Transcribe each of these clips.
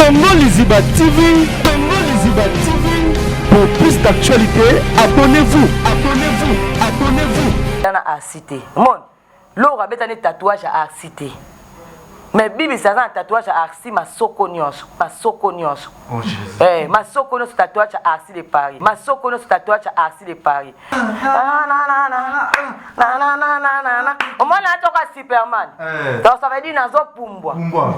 Congo Liziba TV, Congo Liziba TV. Pour plus d'actualités, abonnez-vous, abonnez-vous, abonnez-vous. Tana a cité. Mon, Laura abeta ne tatouage ya Arsi te. Mais Bibisa aza na tatouage ya Arsi masoko nyonso, masoko nyonso. Oh Jésus. Eh, masoko nyonso tatouage ya Arsi de Paris. Masoko nyonso tatouage ya Arsi de Paris. Na na na na na na na na na na. Omona atoka Superman. Eh. Donc ça veut dire nazo pumbwa. Pumbwa.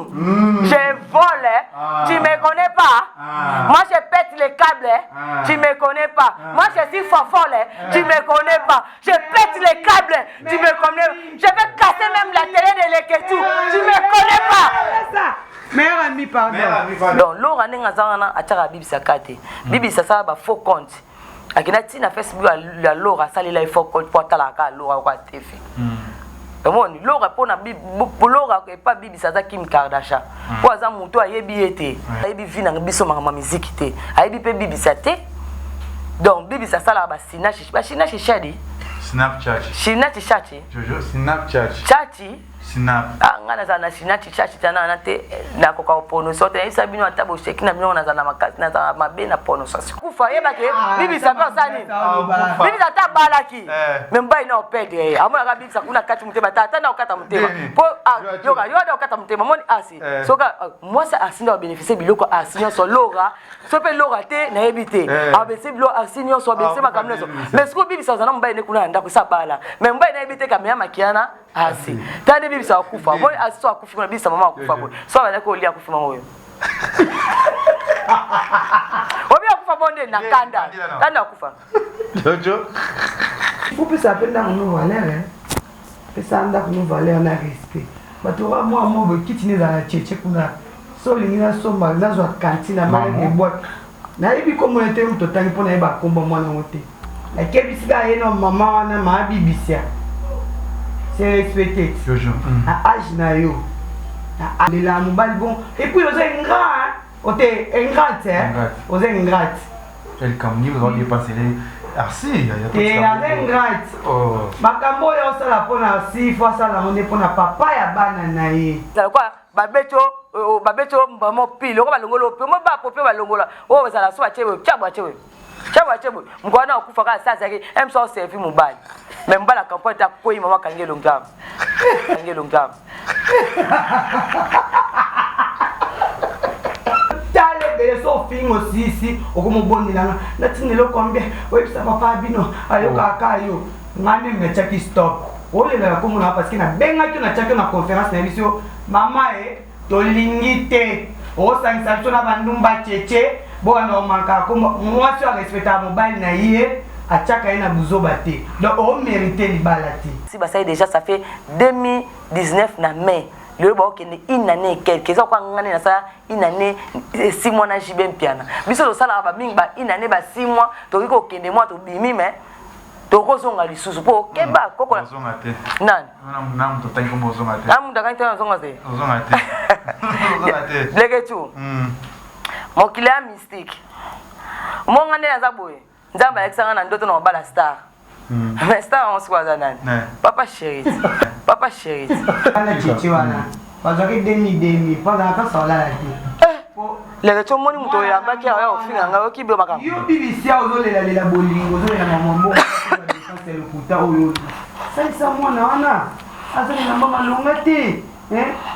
Mmh. Je vole, hein. Ah. tu me connais pas. Ah. Moi je pète les câbles, hein. Ah. tu me connais pas. Moi je suis fofolle, hein. tu me connais pas. Je pète les câbles, tu me connais. Je vais casser même la télé de Leketou, tu me connais pas. Ça, meilleur ami, pardon. Meilleur ami, pardon. Donc Laura ndenge aza wana atiaka bibisa ka te. Bibisa asala ba faux compte. Akenda ti na Facebook ya Laura asalela ye faux compte mpo atalaka kaka Laura oyo atefe. Omoni Laura mpona Laura epa bibisa aza Kim Kardashian. Mpo aza moto ayebi ye te. Ayebi vie na biso makambo ya miziki te. Ayebi mpe bibisa te. Donc bibisa asalaka ba sinashi, ba sinashi shadi. Snapchat. Sinashi shachi. Jojo, Snapchat. Chachi. Snap. Ah, ngai nazala na sinachi chachi tana wana te nakoka kopronoso te nayebisa bino ata bosheki na bino nazala na makasi nazala mabe na prononciation kufa yebake bibisa mpe osala nini bibisa ata abalaki Eh. me mobali na opedre ye amonaka bibisa kuna kati motema ata ata na okata motema Ndeni. mpo ah, Yo, yoka yo ada okata motema moni asi Eh. soki ah, mwasi asi nde abénéficie biloko asi nyonso lora so mpe lora te nayebi te Eh. abénéficie biloko asi nyonso abénéficie Ah, makambo nyonso bibisa. mais sikoyo bibisa aza na mobali ne kuna na ndako esi abala mais mobali nayebi te kameya makiana asi tala nde bibisa akufa moi asi so akufi kuna bibisa mama akufa boye so abandaki kolia akufi mama oyo obi akufa bo nde na kanda kanda akufa Jojo. Il faut pesa mpe ndako no valeur hein. Pesa ndako no valeur na respect. Bato oyo mwa mwa boye kiti nde ezala cheche kuna. So olingi nasomba nazwa cantine na Maman. mane ebwaki. Nayebi kombo na ye te moto otangi mpo nayeba kombo mwana yango te. Nakebisi kaka ye na mama wana maabibisia. C'est respecté. Jojo. Na âge na yo. Na lela mobali bon. Et puis oza ingrat hein. Ote ingrate hein. Ingrate. Oza ingrate. Quel camion vous avez dépassé les. Ah si, il y a Te aza ingrate. Oh. Makambo oyo osala mpona si fo asala yango nde mpona papa ya bana na ye. ezala kwa babeti o babeti o mbamo pile oko balongola ope mo bapope balongola oyo bazala so batie boye tia boye atie boye tia boye atie boye mokolo wana akufa kaka sa azalaki mso oservi mobali mais mobali akampoint te akwei mama akangi elongi awa akangi elongi awa Tala ebele so ofingi osisi okomobondelanga natina eloko mbe oyebisa papa bino ayokaka kaka yo nga nde natiaki stop olelaka komona parce que nabengaki yo natiaki yo na conférence na biso yo mama e tolingi te osangisa biso na bandumba cheche bobanda komankaka kombo mwasi oyo arespectaka mobali na ye atiaka ye na buzoba te donc omérite libala te. Si basali déjà ça fait 2019 na mai lelo baokende une année et quelque eza kwa ngane nasala une année et 6 mois na JB Mpiana biso tosalaka bamingi ba une année ba 6 mois tokoki kokende mwa tobimi mais tokozonga lisusu mpo okeba kokola Ozonga te. nani Na moto otangi kombo ozonga te. na mutu akangi te nazonga te Ozonga te. Ozonga te. Leketu mokili ya mystique monga nde naza boye nzambe alakisanga na ndoto na mobala star mais star yango sikoyo aza nani Ne. papa chéri papa chéri wana cheche wana bazwaki demi demi mpo azalaka mpasa olala te. Leketu omoni moto oyambaki awa ya kofinga ngai oyoki bio makambo Yo BBC ozolelalela bolingo ozolela mama mbongo dépense ya lokuta oyo salisa mwana wana azalela mba malonga te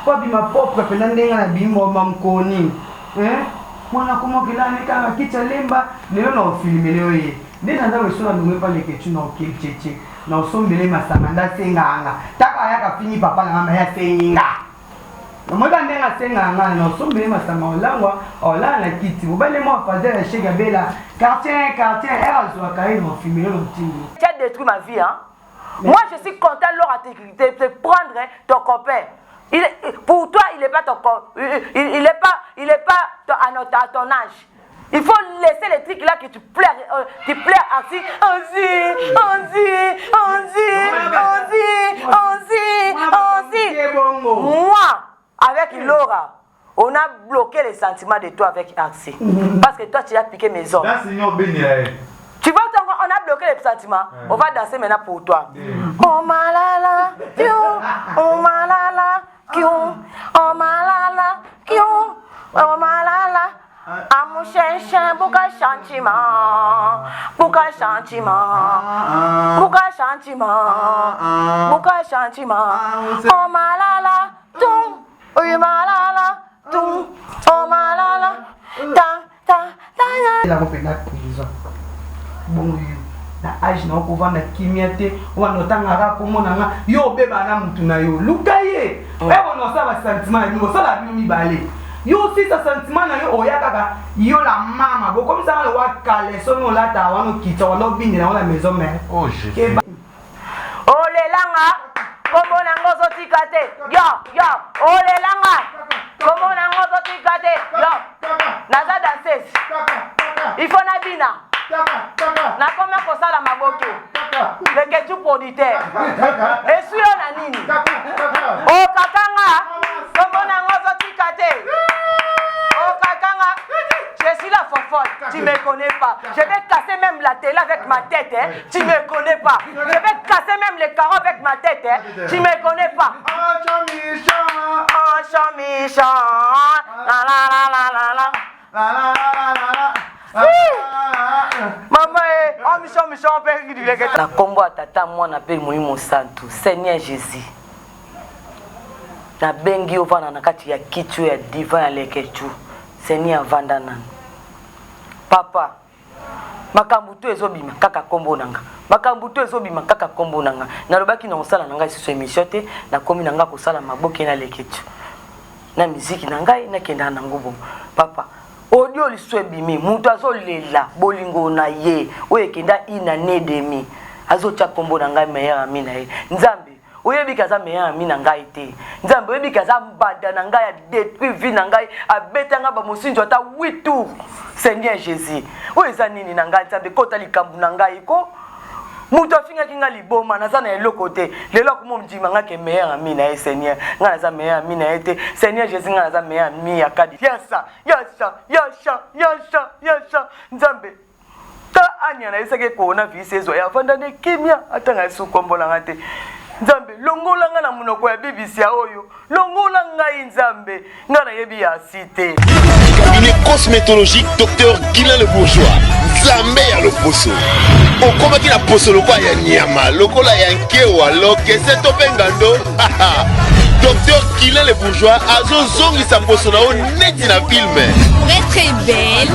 po abima propre mpenza ndenge na bimoma mokoni mwana akomokelane kaka kiti alemba lelo na ofilimele oye nde na nzambe so na ndongo epa leketu na okechece na osombele masanga nde asenganga taka ayaka fingi papa na nga maye asengi nga omoyeba ndenge asengaka nga na osombele masanga olangwa olala na kiti mobali mwa fazer ya sheke abela quartier quartier ere azwaka ye na ofimele na motindo. Tu as détruit ma vie, hein. Moi, je suis content, Laura, te, te, te prendre hein, ton copain. Pour toi, il n'est pas ton il est pas, il est pas ton, à, notre, à ton âge. Il faut laisser les trucs là que tu plais, assis, Anzi, Anzi, Anzi, Anzi, Anzi, Anzi. Moi, avec Laura, on a bloqué les sentiments de toi avec Arsi. Parce que toi, tu as piqué mes hommes. Là, Seigneur béni. Tu vois, on a bloqué les sentiments. On va danser maintenant pour toi. Oh malala, oh malala. Kiu, oh malala, kiu, oh malala. Amushenshe buka sentiment, buka sentiment, buka sentiment, buka sentiment. Oh malala, tum, oui malala, tum, oh malala, ta ta ta. Yango mpenza prison bongo yo na age na okovanda kimia te wana otangaka kombo na nga yo obebana na mutu na yo luka ye oyo osala basentiment na bino osala bino mibale yo osisa sentiment na yo oya kaka yo la mama bokomisanga lokola caleçon olata wana okita wana obindela yango na maison mère. Oh Jésus. Olelanga kombo nango ozotika te yo yo olelanga kombo nango ozotika te yo naza danseuse il faut nabina nakoma kosala maboke leketu producteur eswi yo na nini okakanga kombo nango ozotika te okakanga. Je suis la fofolle, tu me connais pas. Je vais casser même la télé avec ma tête, hein. Tu me connais pas. Je vais casser même les carreaux avec ma tête, hein. Tu me connais pas. La la la la la la. La la la la la. Mama eh, oh Michon Michon mpe na kombo ya tata mwana mpe molimo santu Seigneur Jésus nabengi yo vanda na kati ya kiti oyo ya divan ya lekechu Seigneur avanda nanu papa makambo to ezobima kaka kombo na nga makambo to ezobima kaka kombo na nga nalobaki na kosala na ngai lisusu émission te nakomi na ngai kosala maboke na leketu na miziki na ngai nakendaka na ngo bongo papa audio lisusu ebimi moto azolela bolingo na ye oyo ekenda une année demi azotya kombo na ngai meilleur ami na ye nzambe Oyebi ke aza meilleur ami na ngai te. Nzambe oyebi ke aza mbanda na ngai a detruit vie na ngai, abeta ngai ba mosinzo ata 8 tours. Seigneur Jesus, oyo eza nini na ngai Nzambe kota likambo na ngai ko. Moto afingaki ngai liboma, naza na eloko te. Lelo akoma ondima ngai ke meilleur ami na ye Seigneur. Ngai naza meilleur ami na ye te. Seigneur Jesus ngai naza meilleur ami ya kadi. Yasa, yasa, yasa, yasa, yasa. Nzambe Ta Ania nayebisaki ye corona virus ezwa ye avanda nde kimia atanga lisusu kombo na ngai te nzambe longola ngai na monoko ya bibisia oyo longola ngai nzambe ngai nayebi ya asi te. Cabinet cosmétologique Docteur Guilain le Bourgeois Nzambe ya loposo okomaki na poso lokola ya nyama lokola ya nkewa lokese to mpe ngando. Docteur Guilain le Bourgeois azozongisa poso na yo neti na film. Pour être belle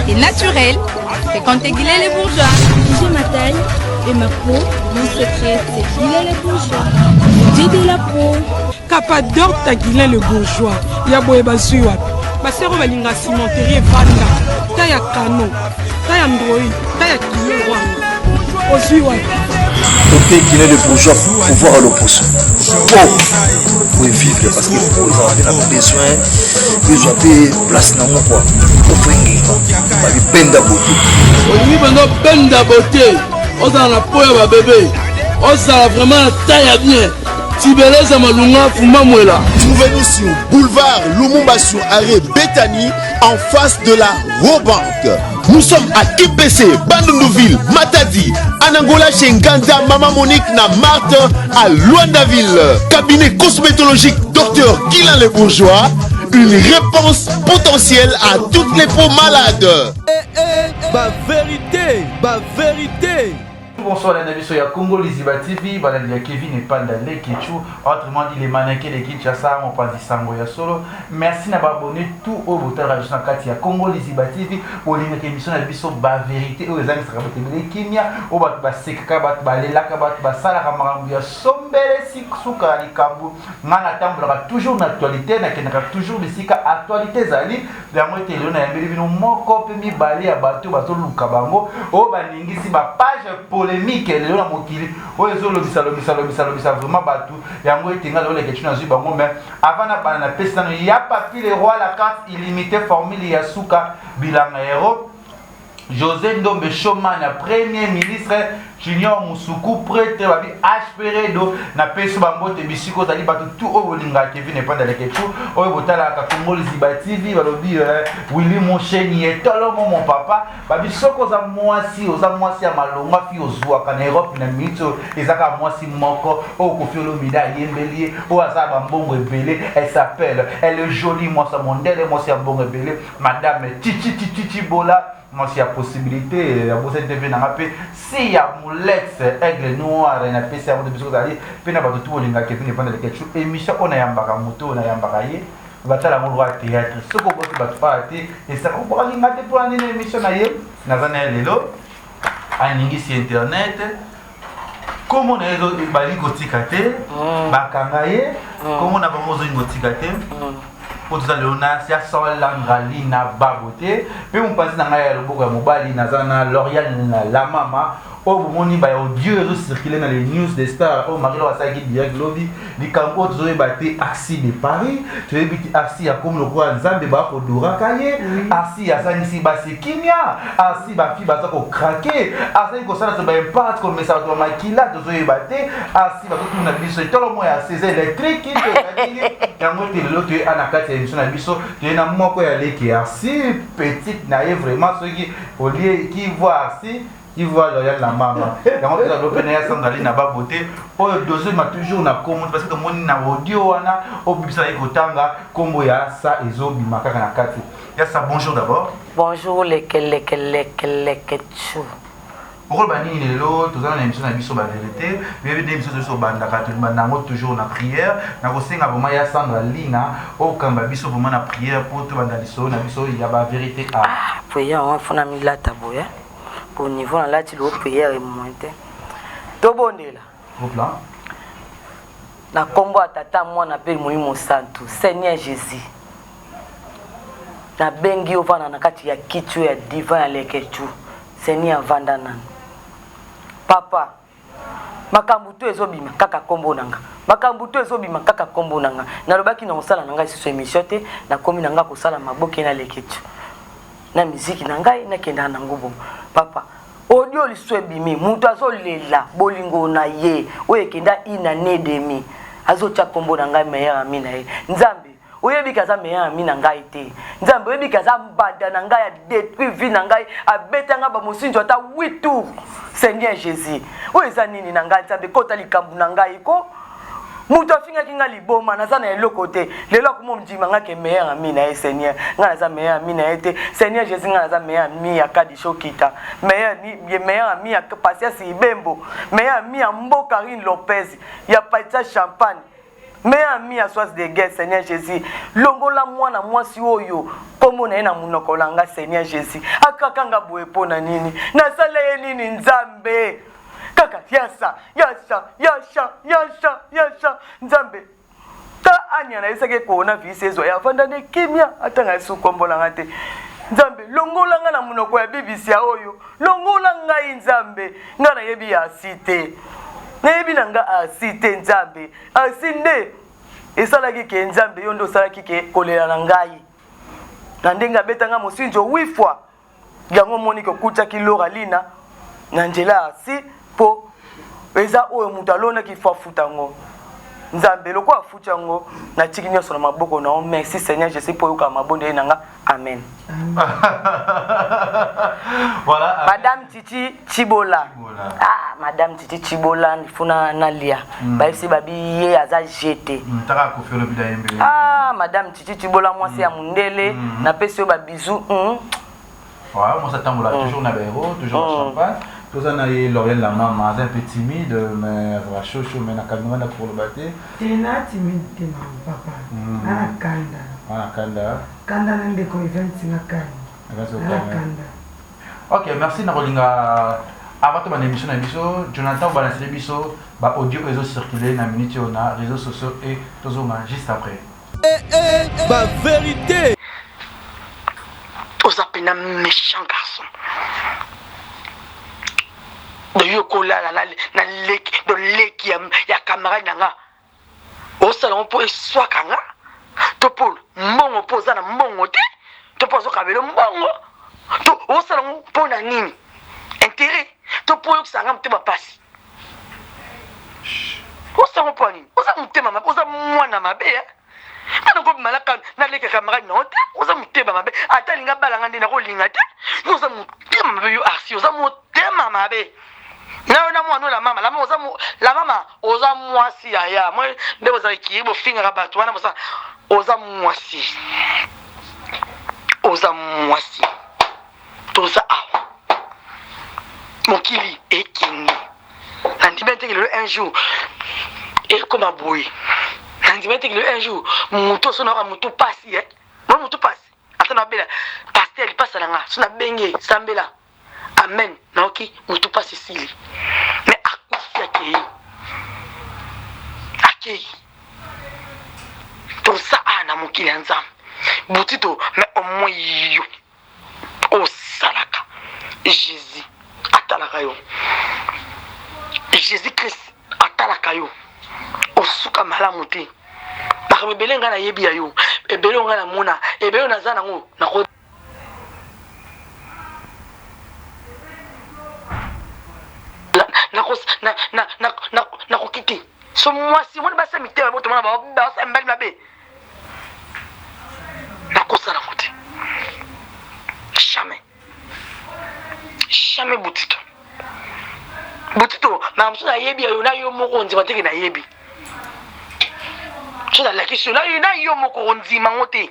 et naturelle, fréquentez Guilain le Bourgeois. J'ai ma taille et ma peau, mon secret c'est Guilain le Bourgeois. Beauté de la peau. Capador ta Guilain le Bourgeois ya boye bazui wapi basero balinga cimenterie evanda ta ya kano ta ya android ta ya kilo rwanda ozui wapi. Tope Guilain le Bourgeois pouvoir ya loposo po po evivre parce que po ezala mpe na besoin ezwa mpe place nango kua po engenga babibenda bote. Olingi mpenza obenda beaute, ozala na po ya ba bebe, ozala vraiment na taille ya bien. Tibeleza Malunga Fumba Mwela. Trouvez-nous sur boulevard Lumumba sur arrêt Bethany en face de la Rawbank. Nous sommes à KPC, Bandundouville, Matadi, Anangola chez Nganda, Maman Monique na Marthe à Luandaville. Cabinet cosmétologique Docteur Guilain Le Bourgeois, une réponse potentielle à toutes les peaux malades. Eh, eh, ba vérité, ba vérité. Bonsoir na biso ya Congo Liziba TV, balandi ya Kevin Epanda Leketchou, autrement dit les mannequins de Kinshasa, mopanzi sango ya solo. Merci na ba abonnés tout oyo botalaka biso na kati ya Congo Liziba TV, bolingaka émission na biso ba vérité oyo ezangisaka bato ebele kimia, oyo bato basekaka, bato balelaka, bato basalaka makambo ya sombele suka ya likambo. Ngai natambolaka toujours na actualité, nakendaka toujours bisika actualité ezali. Yango ete lelo nayambeli bino moko mpe mibale ya bato bazoluka bango oyo baningisi ba page polemique lelo na mokili oyo ezolobisa lobisa lobisa lobisa vraiment bato. Yango ete ngai lelo leketchou nazwi bango, mais avant nabanda napesi nano ya Papi le roi la carte illimitée formule ya suka bilanga hero José Ndombe Showman premier ministre. Junior Musuku prêtre babi HP Redo na peso ba mbote bisiko ozali bato tout oyo bolingaka Kevin Epanda Leketchou oyo botalaka Congo Liziba TV balobi euh, Willy Musheni etolomo mon papa babi soki oza mwasi oza mwasi ya malonga fi ozwaka na Europe na minute oyo eza kaka mwasi moko oyo Koffi Olomide ayembeli ye oyo aza ba mbongo ebele elle s'appelle elle est jolie mwasi ya mondele mwasi ya mbongo ebele madame Chichi Chichi Chibola mwasi ya possibilité ya bosani te mpe nanga mpe si ya mulex aigle noir napesi yango te biso kozali mpe na bato tu bolingaka kevin epanda leketchu émission oyo nayambaka moto oyo nayambaka ye batala yango lokola théâtre soki oboki bato awa te esaka obokalinga te mpona nini émission na ye naza na ye lelo aningisi internet kombo na ye balingi kotika te mm. bakanga ye mm. kombo na bango ozolingi kotika te mm. po toza lelo na ya solangali na babo te mpe mopanzi na ngai ya loboko ya mobali naza na lorial na la mama oyo bomoni ba audio ezocircule na les news des stars oyo marilo asalaki direct lobi likambo oyo tozoyeba te arsi de paris toyebi te arsi akomi lokola nzambe bakodoraka ye arsi azangisi basi kimia arsi bafi baza kokrake azali kosala to baimpact komesa bato bamakila tozoyeba te arsi bazotuna biso etolo mo ya arsi eza électrique to ezali yango ete lelo toye a na kati ya émission na biso toye na moko ya leki arsi petite na ye vraiment soki olie qui voit arsi qui voit loyal na mama yango toza lope na ya sandali na ba beauté oyo dozema toujours na kombo parce que tomoni na audio wana obibisa ye kotanga kombo ya sa ezobima kaka na kati ya sa. Bonjour d'abord. Bonjour leke leke leke leke chou. Okoloba nini lelo? Toza na émission na biso bavérité. Oyebi nde biso tozo obandaka, tobanda yango toujours na prière. Nakosenga vraiment ya Sandra Lina okamba biso vraiment na prière mpo tobanda lisolo na biso ya bavérité. A ah, prière wana fona milata boye po niveau nalati loo prière emoin te. Tobondela na nkombo ya Tata, Mwana mpe Molimo Santu. Seigneur Jésus, nabengi yo, vanda na kati ya kiti oyo ya divan ya Lekechu. Seigneur, avanda nanu papa. Makambo to ezobima kaka nkombo na nga, makambo to ezobima kaka nkombo na nga. Nalobaki na kosala na ngai lisusu émission te. Nakomi na ngai kosala maboke na Lekechu na miziki na ngai, nakendaka nango bongo. Papa, audio lisusu ebimi, moto azolela bolingo na ye oyo ekenda une année demi, azotya nkombo na ngai, meilleur ami na ye. Nzambe, oyebi ke aza meilleur ami na ngai te. Nzambe, oyebi ke aza mbanda na ngai, adétruit vie na ngai, abeta ngai bamosinzo ata 8 tours. Seigneur Jésus, oyo eza nini na ngai? Nzambe, kota likambo na ngai ko. Moto afingaki ngai liboma, naza na eloko te. Lelo akoma ondima ngai ke meilleur ami na ye. Seigneur, ngai naza meilleur ami na ye te. Seigneur Jésus, ngai naza meilleur ami ya Kadisho Kita, meilleur ami ya Patience Ibembo, meilleur ami ya Mbo Karine Lopez, ya Patia Champagne, meilleur ami ya Soise de Guerre. Seigneur Jésus, longola mwana mwasi oyo nkombo na ye na monoko na nga. Seigneur Jésus, akakanga boye mpo na nini? Nasala ye nini, Nzambe? Kaka yasa yasa yasa yasa yasa. Nzambe, ta ania nayesaki corona virus ezwa ye, avanda nde kimia, atanga yesu nkombo na nga te. Nzambe, longola nga na monoko ya bibisia oyo, longola ngai. Nzambe, ngai nayebi ya asi te, nayebi na nga asi te. Nzambe, asi nde esalaki ke. Nzambe, yo nde osalaki ke kolela na ngai na ndenge abetanga mosinzo huit fois. Yango omoni kokutaki Lora Lina na nzela ya asi, mpo eza oyo moto alonaki, fo afuta yango. Nzambe, lokola afuti yango, natiki nyonso na maboko na yo. Merci Seigneur Jésus mpo oyokaka mabondeli na nga. Amen. Voilà. Madame Titi Chibola. Ah, Madame Titi Chibola, funa nalia. Bayebisi babi ye aza jete. Taka Koffi Olomide ayembeli. Ah, Madame Titi Chibola, mwasi ya mondele, napesi yo babisous. Ouais, moi ça tambola toujours na bahéros, toujours na champagne. Toza na ye Lauriane la mama, aza un peu timide mais azala chaud chaud, mais na caméra na koloba te. Te, na timide te na papa. Na kanda. Wana kanda. Kanda na ndeko event na kani. Na kanda. Ok, merci na kolinga. Avant tobanda émission na biso, Jonathan obalansele biso ba audio oyo ezocircule na minute oyo na réseaux sociaux et tozonga juste après. Ba vérité. Oza mpena méchant garçon. Do yo kolala na leki, do leki ya camarade na nga, osala ngo mpo eswaka nga, to mpo mbongo, mpo oza na mbongo te, to mpo azokabela mbongo, to osala ngo mpo na nini? Intérêt. To mpo oyokisa nga motema mpasi? Osango mpo ya nini? Oza motema mabe, oza mwana mabe eh? Nga nakobima na naleka camarade na yo te, oza motema mabe. Ata alinga abala nga nde nakolinga te. Yo oza motema mabe, yo Arsi, oza motema mabe. Na yo na mwana oyo la mama, la mama oza la mama oza mwasi yaya. Moi nde bozalaki kiye bofingaka bato wana bosa oza mwasi. Oza mwasi. Toza awa. Mokili ekende. Nandimi te lelo un jour ekoma boye. Nandimi te lelo un jour moto oso nayoka moto pasi eh. Moi moto pasi. Ata nabela pasteur lipasa na nga so nabenge sambela. Amen nayoki moto pasi esili. Mais akufi akei. Akei. Toza awa na mokili ya Nzambe. Butito mais au moins yo. Osalaka Jesus atalaka yo Jesus Christ atalaka yo osuka malamu te makambo ebele ngai nayebi ya yo ebele oyo ngai namona ebele oyo naza nango nako nakoki te so mwasi omoni basi ya mitema botomona basala mibali mabe nakosala yango te jamais jamais butito butito makambo mosusu nayebi ya yo na yo moko ondima teke nayebi so nalakisi yo na yo moko ondima yango te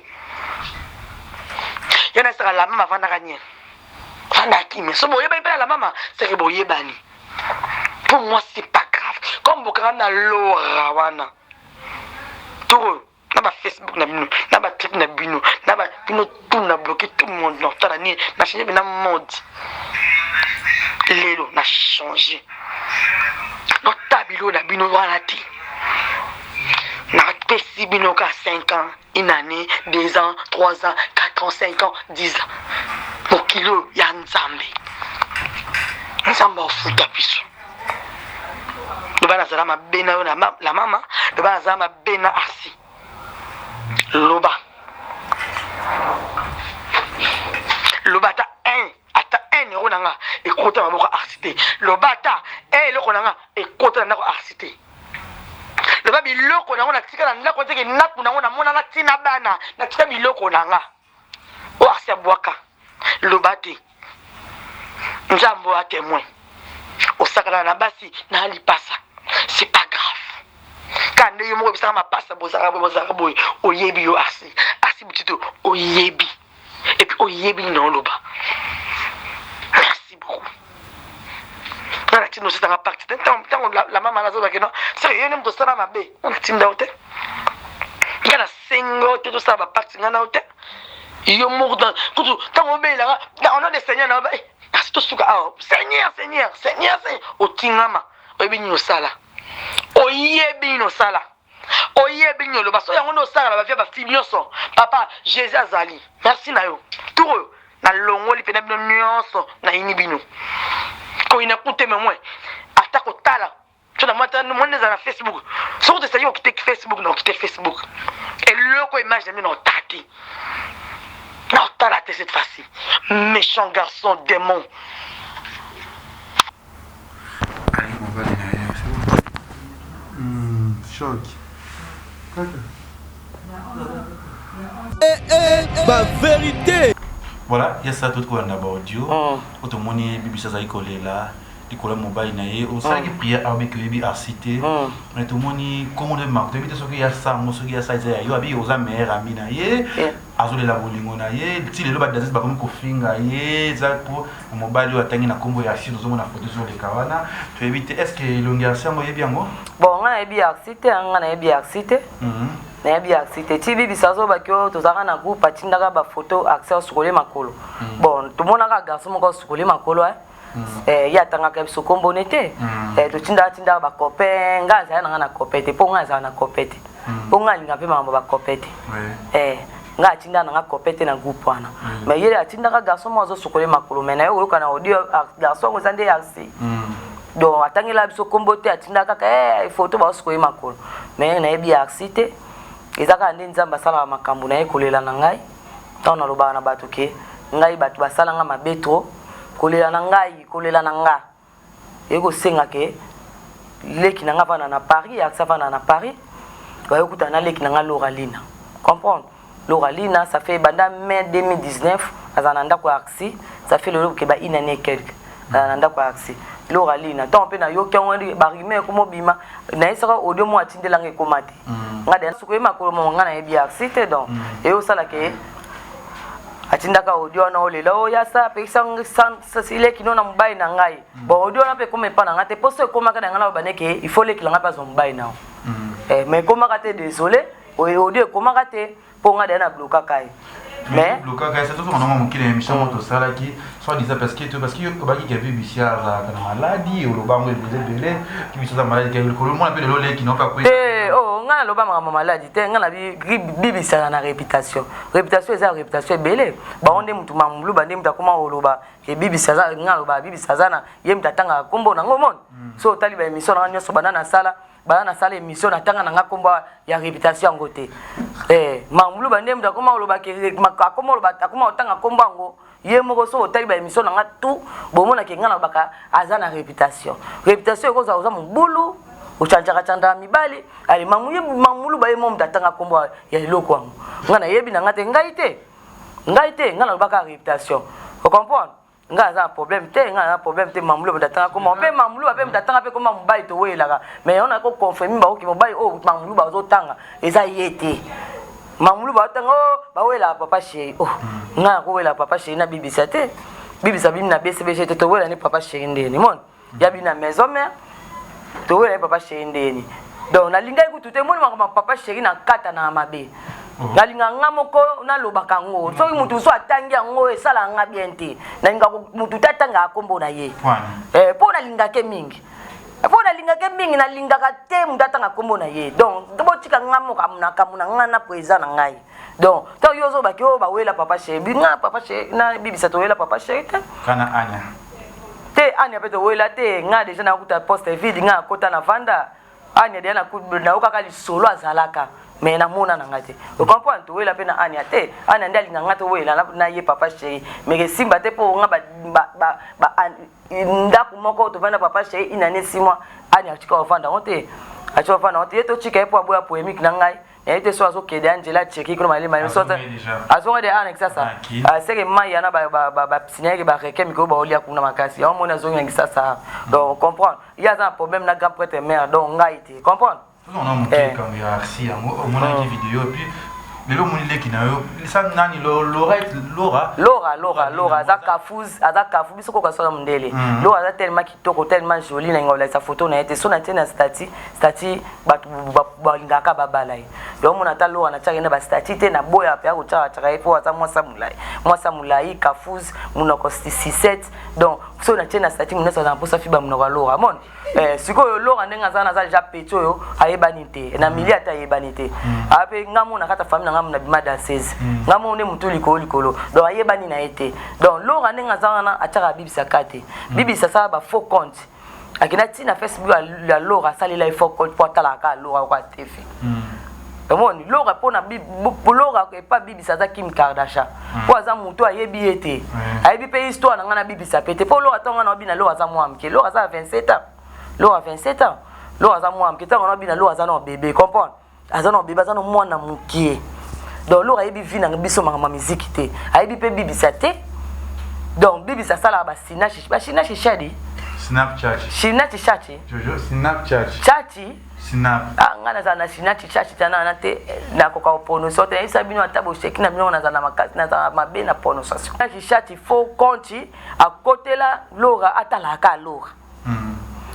ya nasaka la mama avandaka nie vanda kimia so boyebani mpe na la mama seke boyebani pour moi c'est pas grave comme bokanga na lora wana tour oyo na ba facebook na bino na ba trip na bino na ba bino tout na bloqué tout le monde na otala nini na change bina mode lelo na change nota bilo na bino wana te napesi bino ka 5 ans une année 2 ans 3 ans 4 ans 5 ans 10 ans mokili oyo ya nzambe nzambe afuta biso loba nazala mabe na yo la mama loba nazala mabe na asi loba loba ata 1 ata 1 euro na nga ekota maboko arsi te loba ata 1 eloko na nga ekota na ndako arsi te loba biloko na yango natika na ndako teke ndako na yango namonaka ntina bana natika biloko na nga oyo asi abwaka loba te nzambe oyo atemoin osakanaka na basi na lipasa c'est pas grave kaka nde yo moko ebisaka mapasa bozalaka boye bozalaka boye oyebi yo asi asi butito oyebi epuis oyebi nini oloba merci beaucoup nga natinda ositanga parti te ntango la mama nazobake no seke yo nde moto osala mabe nga natinda yo te nga nasenga yo te tosala baparti nga na yo te yo moko kutu ntango obelelanga au nom de seigneur na eh, kasi tosuka awa seigneur seigneur seigneur seigneur otingama oyebi nini osala oyebi nini osala oyebi nini oloba so yango nde osala na bavia bafilme nyonso papa jésus azali merci na yo tour oyo nalongoli mpena bino nyonso nayini bino koyina kuteme mwe ata kotala so na mwana ezala na facebook soki tosali okite facebook na okite facebook eloko image na bino na otala te na otala te cette fois-ci méchant garçon démon Choc. Eh, eh, ba vérité. Voilà, ya ça tout kolanda ba audio. Oh. Otomoni bibisa azali kolela likolo ya mobali na ye osalaki oh. prière awa biki oyebi arsi te oh. mais tomoni kombo nde mark toyebi te soki ya sango soki ya sa eza ya yo abi oza meilleur ami na ye azolela bolingo na ye ti lelo badanseuse bakomi kofinga ye eza po mobali oyo atangi na nkombo ya arsi tozomona foto ezoleka wana toyebi te est ce que elongi ya arsi yango oyebi yango bon ngai nayebi arsi te ngai nayebi arsi te mhm. nayebi arsi te ti bibisa azobaki oyo tozalaka na groupe atindaka bafoto arsi asukoli makolo mhm. bon tomonaka garçon moko asukoli makolo eh. Mm. Eh, ye atangaka biso kombo ne te mm. eh, totindaka tindaka bacopain ngai azala na ngai na copain te mpo ngai azala na copain te mm. mpo ngai alinga mpe makambo bacopain te eh, ngai atindaka na ngai copain te na groupe wana mm. mais ye atindaka garçon moko azosukole makolo mais na ye oyoka na audio ah, garçon yango eza nde arc mm. donc atangela biso kombo te atindaka kaka eh, photo baosukoye makolo mais nayebi arc te eza kaka nde nzambe asalaka makambo na ye kolela na ngai Tango nalobaka na bato ke ngai bato basala nga mabe trop, kolela na ngai, kolela na nga. Ekosenga ke leki na nga avanda na Paris, Arsi avanda na Paris, baye kokutana na leki na nga Laura Lina. Comprendre? Laura Lina, ça fait banda mai 2019 azala na ndako ya Arsi, ça fait lelo ke ba une année et quelque azala na ndako ya Arsi. Laura Lina, ntango mpe nayoki yango ba rumeur ekoma obima, nayesaka audio moko atindelanga ekoma te. Nga deja soki oye makolo moko nga nayebi Arsi te, donc eyosala ke atindaka audio wana olela oyo yasa apekisa leki no na mobali na ngai. Bon, audio wana mpe ekoma epa na ngai te, mpo so ekomaka na ngai na baneke il faut leki na ngai mpe azwa mobali na yo. Mais ekomaka te, désolé, audio ekomaka te mpo ngai deja na blokaka ye. Mais blokaka ye, tozonga nango mokili ya émission moko tosalaki soit disant parce que parce que obaki ke bibisi azalaka na maladi, oloba yango ebele ebele kibisi aza maladi ke likolo mwana mpe lelo leki na mpe te. Oh, ngai naloba makambo maladi te. Ngai na bibisaka na réputation, réputation eza réputation ebele. Bango nde mutu mamuluba nde mutu akoma koloba ke bibisi aza. Ngai naloba bibisi aza na ye, mutu atangaka nkombo nango mone. So otali ba émission nanga nyonso, banda nasala banda nasala émission, natanga nanga nkombo ya réputation yango te. Mamuluba nde mutu akoma koloba ke akoma koloba, akoma kotanga nkombo yango ye moko. So otali ba émission nanga tout, bomonake ngai nalobaka aza na réputation. Réputation ekozala oza mobulu, ochanjaka chanjaka mibali. Ale mamuluba ye mo mutu atanga nkombo ya eloko yango. Ngai nayebi na ngai te, ngai te, ngai te, ngai nalobaka réputation, ocomprendre? Ngai aza na problème te, ngai aza na problème te. Mamulu moto atanga koma mpe mamulu mpe moto atanga mpe koma mobali towelaka, mais yango nako confirme baoki mobali oyo mamulu bazotanga eza ye te. Mamulu baotanga o bawelaka papa chéri. Oh, ngai nakowela papa chéri na bibisa te. Bibisa bimi na BCBG te, towela ni papa chéri ndeni moni ya bino na maison mère, towela ni papa chéri ndeni. Donc nalingaki kutu te moni makambo papa chéri na kata na mabe. Nalinga nga moko nalobaka yango. Soki mutu mosusu atangi yango, esalaka nga bien te. Nalinga mutu te atangaka nkombo na ye, mpo nalingake mingi, mpo nalingake mingi. Nalingaka te mutu atanga nkombo na ye. Donc botika nga moko makambo na nga na président na ngai. Donc ntango yo ozobaki oyo bawela papa chéri, nga papa chéri na bibisa, towela papa chéri te. Kana Anya? Te, Anya mpe towela te. Nga déjà nakuta poste vide, nga akota na vanda Anya deja nayokaka lisolo azalaka, mais namona na nga te, ocomprendre? Towela mpe na Anya te. Anya nde alinga nga towela na ye papa chéri, mais esimba te mpo nga ndako moko tovanda papa chéri une année 6 mois. Anya atika ovanda yango te, atika ovanda yango te. Ye totika ye mpo aboya polémique na ngai. Nayebi te so azokende ya nzela cheki kuna malema azonga de ana Kisasa, seke mai yana basinayeke bareke mikolo baolia kuna makasi yango moni azongi na Kisasa. Donc comprendre, ye aza na problème na grand prêtre mare, donc ngai te, comprendre. Tozonga moke likambo ya Arsi yango. Omonaki video, et puis lelo omoni leki na yo lisa nani, Lora. Lora, Lora, Lora aza kafuz, aza kafu biso koka soka mondele. Lora aza tellement kitoko, tellement joli, na ngolakisa photo na ye te. So na tie na statut, bato balingaka babala ye. Donc omona ata Lora natiaka ye na bastatut te, naboya mpe akotiaka ye mpo aza mwasa molai, mwasa molai, kafuz, monoko 67. Donc so natie na statut, monso aza na mposa fiba monoko ya Lora mona. Sikoyo Lora ndenge aza wana, aza déjà petit oyo ayebani te na milie, ata ayebani te. Ape nga mo na kati ya famille na nga na bima danseuse, nga mo nde motu likolo likolo, donc ayebani na ye te. Donc Lora ndenge aza wana, atiaka bibisaka te. Bibisa asala ba faux compte, akenda ntina Facebook ya Lora, asalela ye faux compte mpo atalaka kaka Lora oko atefe. Omoni Lora, mpona Lora epa bibisa aza Kim Kardashian, mpo aza motu ayebi ye te, ayebi mpe histoire na ngai na bibisa pe te. Mpo Lora, ntango ngai na obina, Lora aza mwa moke. Lora aza ya 27 ans, Lora 27 ans, Lora aza mwa moke. Ntango na obina, Lora aza na bébé, comprendre, aza na bébé, aza na mwana mokie. Donc Lora ayebi vie na biso, makambo ya miziki te, ayebi mpe bibisa te. Donc bibisa asalaka basinashi, basinashi shadi. Snapchat. Shinachi chachi. Jojo Snapchat. Chachi. Snap. Ah, ngai nazala na shinachi chachi tana na te, nakoka koprononciation te. Nayebisa bino, ata bosheki na bino, nazala na makasi, nazala mabe na prononciation. Shinachi chachi, faux compte akotela Lora, atalaka Lora.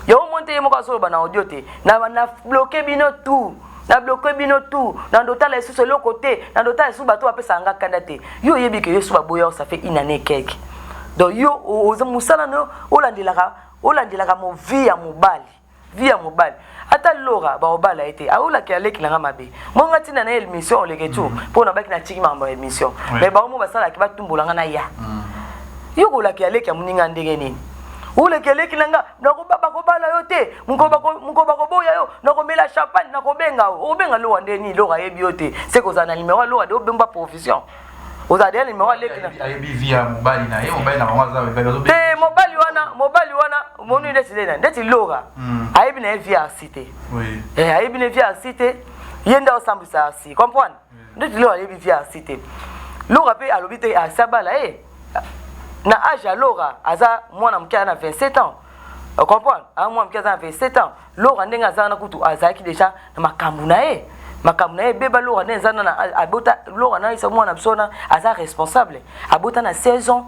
Yango moni te, ye moko azoloba na audio te. Na bloqué bino tout, na bloqué bino tout, na ndotala lisusu eloko te, na ndotala lisusu bato bapesaka nga kanda te. Yo oyebi ke yo so baboya, ça fait une année quelque. Donc yo oza mosala na yo, olandelaka, olandelaka mo vie ya mobali, vie ya mobali. Ata Lora baobala ye te, aolaki aleki nanga mabe monga ntina na ye émission oleke tu mpo nabaki natiki makambo ya émission. Mais bango mo basalaki batumbolanga na ya yo kolaki aleki ya moninga ndenge nini? Oleki eleki na nga, bakobala yo te, mokolo bakoboya yo, nakomela champagne, nakobenga yo. Okobenga Lora nde nini? Lora ayebi yo te, se kozala na numero ya Lora de obemba provision, ozala deya numero aleki na ayebi vie ya mobali na ye, mobali na bango aza te. Mobali wana, mobali wana. Omoni ndeti lena ndeti Lora ayebi na ye vie arsi te. Eh, ayebi na vie arsi te. Ye nde osambwisa arsi, comprendre? Ndeti Lora ayebi vie arsi te. Lora pe alobi te arsi abala ye. Na age ya Lora aza mwana moke aza na 27 ans. Comprendre? Aza mwana moke aza na 27 ans. Lora ndenge aza wana kutu azalaki deja na makambo na ye. Makambo na ye ebeba Lora nde eza na abota Lora na isa mwana biso wana aza responsable. Abota na 16 ans.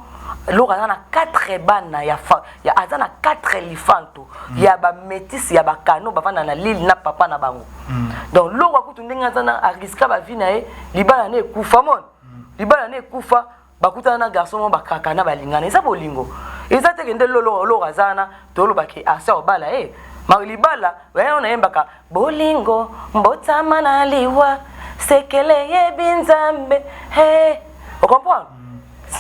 Lora aza na 4 bana ya fa, ya aza na 4 lifanto mm. ya ba métis ya ba kano bavanda na Lille na papa na bango. Mm. Donc Lora kutu ndenge aza na ariska ba vie na ye libala na ekufa mon. Mm. Libala na ekufa Bakutana na garçon moko bakakana balingana eza bolingo eza te kende lolo lolo aza wana toloba ke asa obala ye ma libala wayo nayembaka bolingo mbotama na liwa sekele yebi nzambe hey. Ocomprendre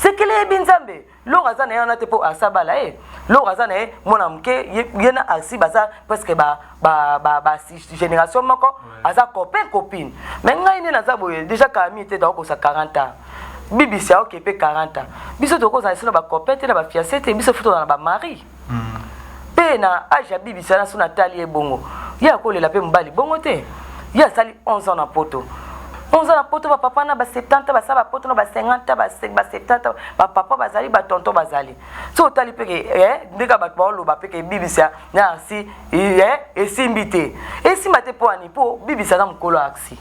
sekele yebi nzambe loro aza na ye wana te mpo asa bala ye loro aza na ye mwana moke ye na asi baza presque ba, ba, ba, ba génération moko aza copain copine mais ngai nde naza boye déjà kami te takokosa 40 ans bibisi aoke mpe 40 ans biso tokozala esi na bacopain te na bafiancé te biso fo tozala na bamari mpe na age ya bibisi wana so natali ye bongo ye akolela mpe mobali bongo te ye asali 11 ans na poto 11 ans na poto bapapa na ba 70 basala bapoto na ba 50 ba 70 bapapa bazali batonton bazali so otali mpe ke eh, ndenge bato baoloba mpe ke bibisa na arsi eh, esimbi te esimba te mpo ani mpo bibisa aza mokolo ya arsi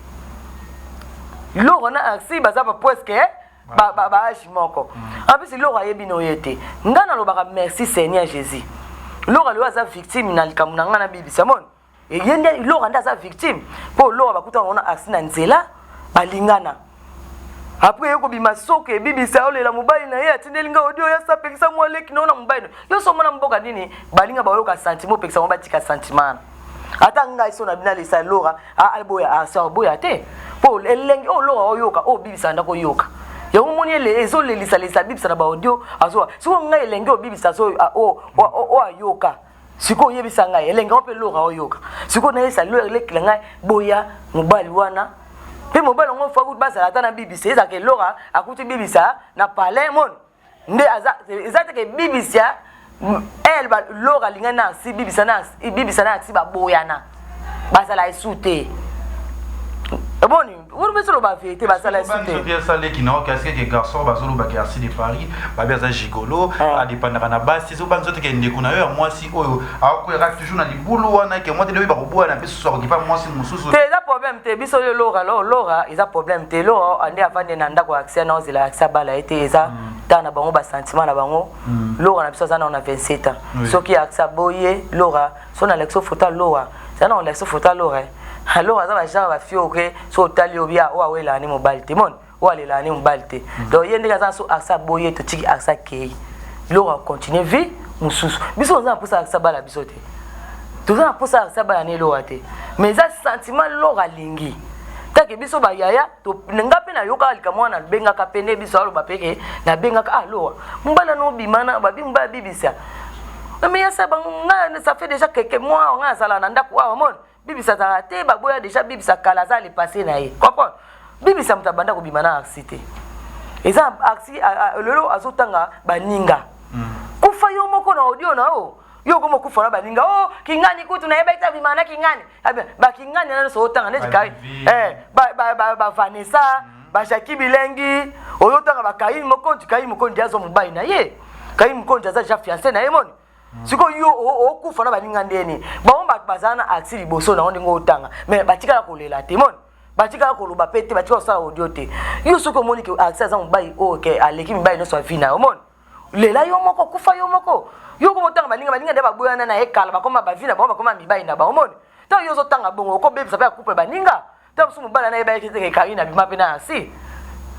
loro na arsi baza ba presque eh, ba, ba, ba age moko mm. en plus loro ayebi no ye te ngai nalobaka merci seigneur jésus loro lelo aza victime na likambo na ngai na bibisa moni ye nde lora nde aza victime mpo lora bakutana bango na arsi na nzela balingana apres ye kobima soki ebibisa olela mobali na ye atindeli nga audio ya sapekisa mwa leki nao na mobali na yo so omona mboka nini balinga bayoka sentiment opekisa bango batika sentiment wana ata ngai so na bino alesa lora aboya arsi aboya te mpo elengi oyo lora oyoka oyo bibisa ndako oyoka yango omoni ezolelisalelisa bibisa na baaudio azoa sikoyo ngai elengi oyo bibisa oyo ayoka Sikoyo yebisa ngai elengi yango mpe lora oyoka sikoyo nayesa leki na ngai boya mobali wana mpe mobali yango fa kutu bazala ata na bibisa ezalaka elora akuti bibisa na palais moni nde aza eza te ke bibisa elle ba lora alingani na asi bibisa na bibisa na asi baboyana bazala esu te eboni wani biso loba verité basala esu te soki asaleki na oke asike ke garçon bazoloba ke arsi de paris babi aza gigolo ah. adependaka na basi soki banzo te ke ndeko na yo ya mwasi oyo akoyaka toujours na libulu wana ke mwasi lobi bakobwana mpe susu akokipa mwasi mosusu te eza problème te biso yo lora lo lora eza problème te lora nde avandi na ndako ya aksia na ozela aksia bala ye te eza mm. ta na bango basentiment na bango mm. lora na biso aza nao na 27 ans soki aksia boye lora so na lekso foto ya lora eza na olakisa foto ya lora eh. lora aza bagenre bafio oke so otali yo bia oyo awelaka ne mobali te moni oyo alelaka ne mobali te mm. donc ye ndenge aza so aksa aboye totiki aksa akei lora acontinue vie mosusu biso toza na mposa aksa bala biso te toza na mposa aksa bala ne lora te mais eza sentiment lora alingi take biso bayaya nga mpe nayokaka likambo wana nabengaka mpe nde biso aloba mpe ke nabengaka ah lowa mobali wana obima na babi mobali abibisa mais yasa bango nga ça fait déjà quelques mois nga azala na ndako awa moni bibisa azalaka te baboya déjà bibisa kala aza le passé na ye comprendre bibisa moto abanda kobima na arsi te eza arsi lelo azotanga baninga mm. kufa yo moko na audio na yo yo okoma okufa na baninga o oh, kingani kutu nayebaki te abima na kingani bakingani na nyonso otanga neti kai eh, bavanessa mm. bajaki bilengi ozotanga bakaini mokonzi kaini mokonzi azwa mobali na ye kaini mokonzi aza ja fiance na ye moni mm. sikoyo yo okufa na baninga ndeni bango bato bazala na aksi liboso na yo ndenge otanga mais batikala kolela te moni batikala koloba mpe te batikala kosala audio te yo soki omoni ke aksi aza mobali oyo ke aleki mibali nyonso ya vi na yo omoni lela yo moko kufa yo moko yo okoma otanga baninga baninga nde baboyana na ye kala bakoma bavi na bango bakoma mibali na bango omoni ntango yo ozotanga bongo okobebisa mpe ya couple baninga ntango mosusu mobali ana yebaki te ke karine abima mpe na asi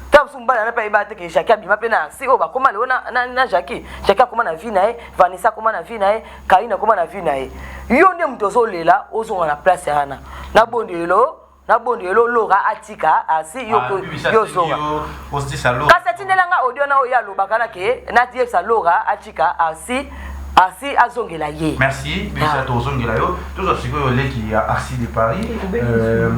ntango mosusu mobali ana mpe ayebaka te ke jacki abima mpe na asi oyo bakoma lelo na, na, na jacki jacki akoma na vie na ye vanessa akoma na vie na ye karine akoma na vie na ye yo nde moto ozolela ozonga na place wana nabondelo nabondelo lora atika asi yo ah, yo zonga kasi atindela nga audio na oyo alobaka na ke natiyebisa lora atika asi asi azongela ye merci bisa ah. tozongela yo tozwa sikoyo leki ya arsi de paris euh,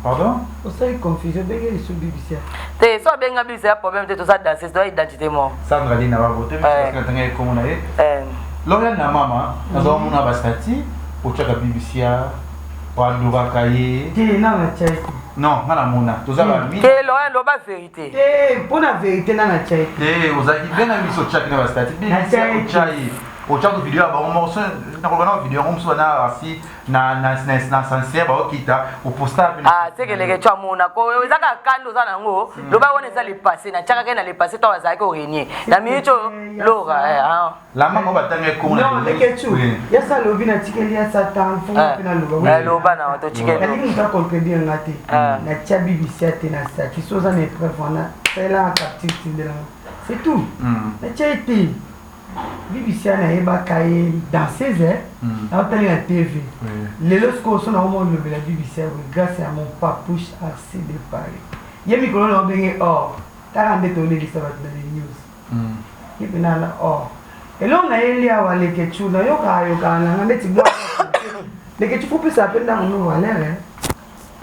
pardon osali confusion benge lisusu bibisia te so abenga bibisia ya problème te toza danse toza identité moko sandra lina bavote natanga ekongo na ye eh. Loriane na mama nazwa mona ba statut otiaka bibisia oadoraka ye te na na tiaki non nga namona toza ba mi te Loriane loba vérité te mpona vérité na na tiaki te ozalaki bien na biso otiaki na ba statut bibisia otya ye otiaka video ya bango moko nakoloba na video yango mosusu bana asi na na na na sincère baokita oposta ah sekeleke twa mona ko eza kaka kanda oza nango hmm. loba wana eza le passé na tiaka ke na le passé to azalaki orenie na minute oyo lora eh, ah. la mama batanga ekongo non lekechu yasa alobi natikeli ya satan fonga mpe naloba eh, loba na totikeli nalingi moto acontredire nga te ah. natia bibisia te na saki so oza na épreuve wana salela na capture tindelanga c'est tout hmm. natia ye te Bibisia nayebaka ye danseuse mm. naotali na TV lelo sikoyo so nakomona olobela bibisia boye grâce ya mon papouche arsi de Paris ye mikolo na obenge or tala nde tolelisa bato na les news mm. ye mpena na or eloko nayeli awa lekechu nayokaka yokaka nanga ndeti bwa lekechu fo pesa mpe ndako no valeur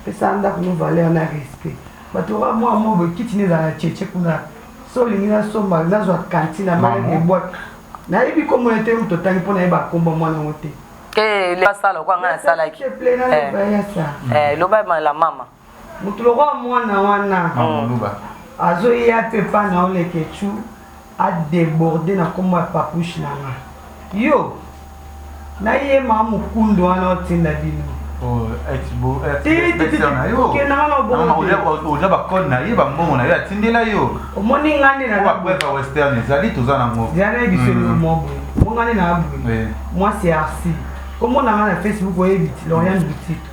pesa ndako no valeur na respect bato oka mwa mo boye kiti nde ezala na cheche kuna so olingi nasomba nazwa kantine amana ebwaki nayebi kombo na te moto otangi mpo nayeba kombo mwana yango te asala lokola ngai nasalaki eh, loba la mama moto lokola mwana wana azoya mpe mpa na olekechu adeborde na nkombo ya papouche na nga yo nayema mokundu wana otinda bino oza bacode na ye bambongo na yo atindela yo omoni nga nde bapreuve ya western ezali toza nango zala nayebi so eloko mwa boye mo nga nde na boye mwasi ya arsi kombo na nga na facebook oyebi ti loriane boutique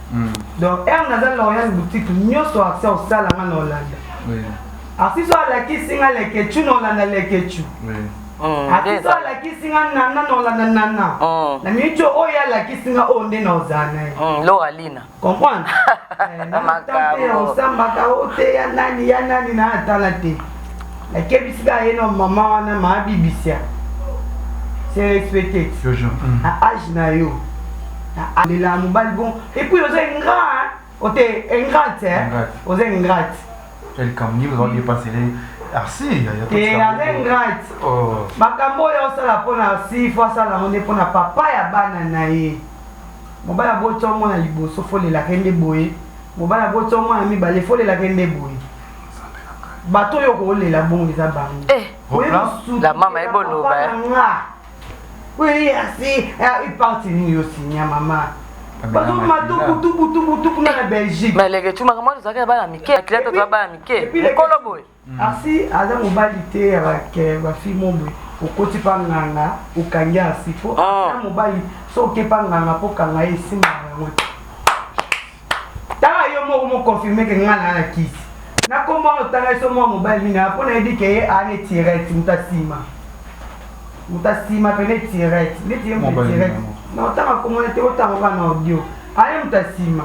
donc heure naza loriane boutique nyonso arsi osala nga na olanda arsi so alakisi nga lekechu na olanda lekechu Artiste oyo alakisi nga nana na olanda nana mm. na miniti oyo alakisi nga oyo nde na ozala na ye mm, Laura Lina comprendre eh, osambaka o te ya nani ya nani na atala te nakebisi kaka ye na mama wana maabibisia c'est respecté mm. na age na yo lela mobali bon et puis oza ingrat ote ingrate oza ingrate likambo nini oza depasele arsi te aza ingrate oh. makambo oyo osala mpo na arsi fo asala yango nde mpo na papa ya bana na ye mobali aboti omwana liboso folelaka nde boye mobali aboti omwana mibale folelaka nde boye bato oyo okolela bongo eza bango eh, la mama eboloba eh. Oui, merci. Parti nini yo sinya mama. Bazoma to butu butu butu kuna na Belgique. Mais leke tu makambo tozalaki na bana mike, akila to bana mike. Mokolo boye. Asi aza mobali te ya ba ba fille mo boye. Okoti pa nganga, okangi asi po ah. aza mobali so oke pa nganga po kanga ye esimba yango te. Tala yo moko mo confirmer ke nga na na kisi. Na kombo wana otanga so mwa mobali nini mpo nayebi ke ye ane tirette moto asima. Moto asima pene tirette. Neti ye moto tirette. Na otanga kombo te otanga kaka na audio. Aye moto asima.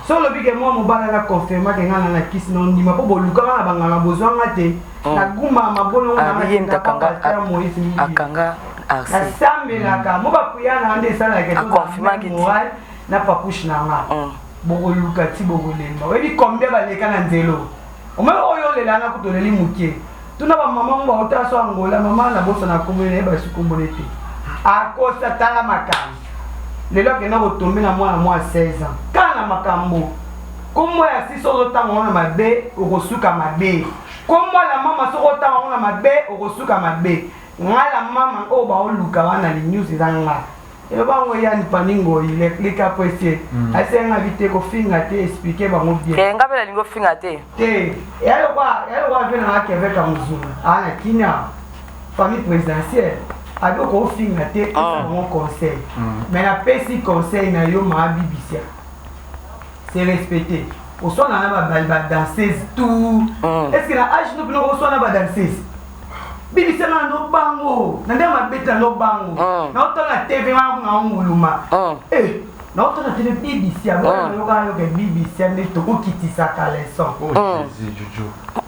So olobi ke mwa mobali ana confirma ke nga na na kisi na ondima mpo bolukaka na banganga bozwa nga te. Oh. Na gumba mabolongo na nga Moïse akanga nasambelaka mo bapriere na nga nde esalaka moral na papouche na nga mm. bokoluka ti bokolemba oyebi combien baleka na nzelo omoi oyo olela na kutu oleli moke tuna bamama ngo baotala so angola mama nabosana kombo naye basi kombo ne te akosa tala makambo lelo akenda kotombe na mwana mwa 16 ans kaka na makambo kombo ya sisi ozotanga ngo na mabe okosuka mabe kombo ya mama soki otanga ngo na mabe okosuka mabe nga la mama oyo baoluka wana li news eza nga eloba yango yani pani ngoi le capricier mm. asenga bi te kofinga te expliquer bango bien te nga mpe nalingi ofinga te te eya lokwa eya lokwa mpe nanga kevin kamuzuna aa na kinia famille présidentielle abi okofinga te pesa ah. bango conseil mm. mais napesi conseil na yo maabibisia c'est respecté oswana na badanseuse tout mm. est ce que na age no mpena okoswana badanseuse bibisa nga na bango na ndenge mabe te na bango ah. naotala na tv wana kuna onguluma ah. eh, naotala na tv bibisia ah. nayoka yoka bibisia nde tokokitisaka leson oh,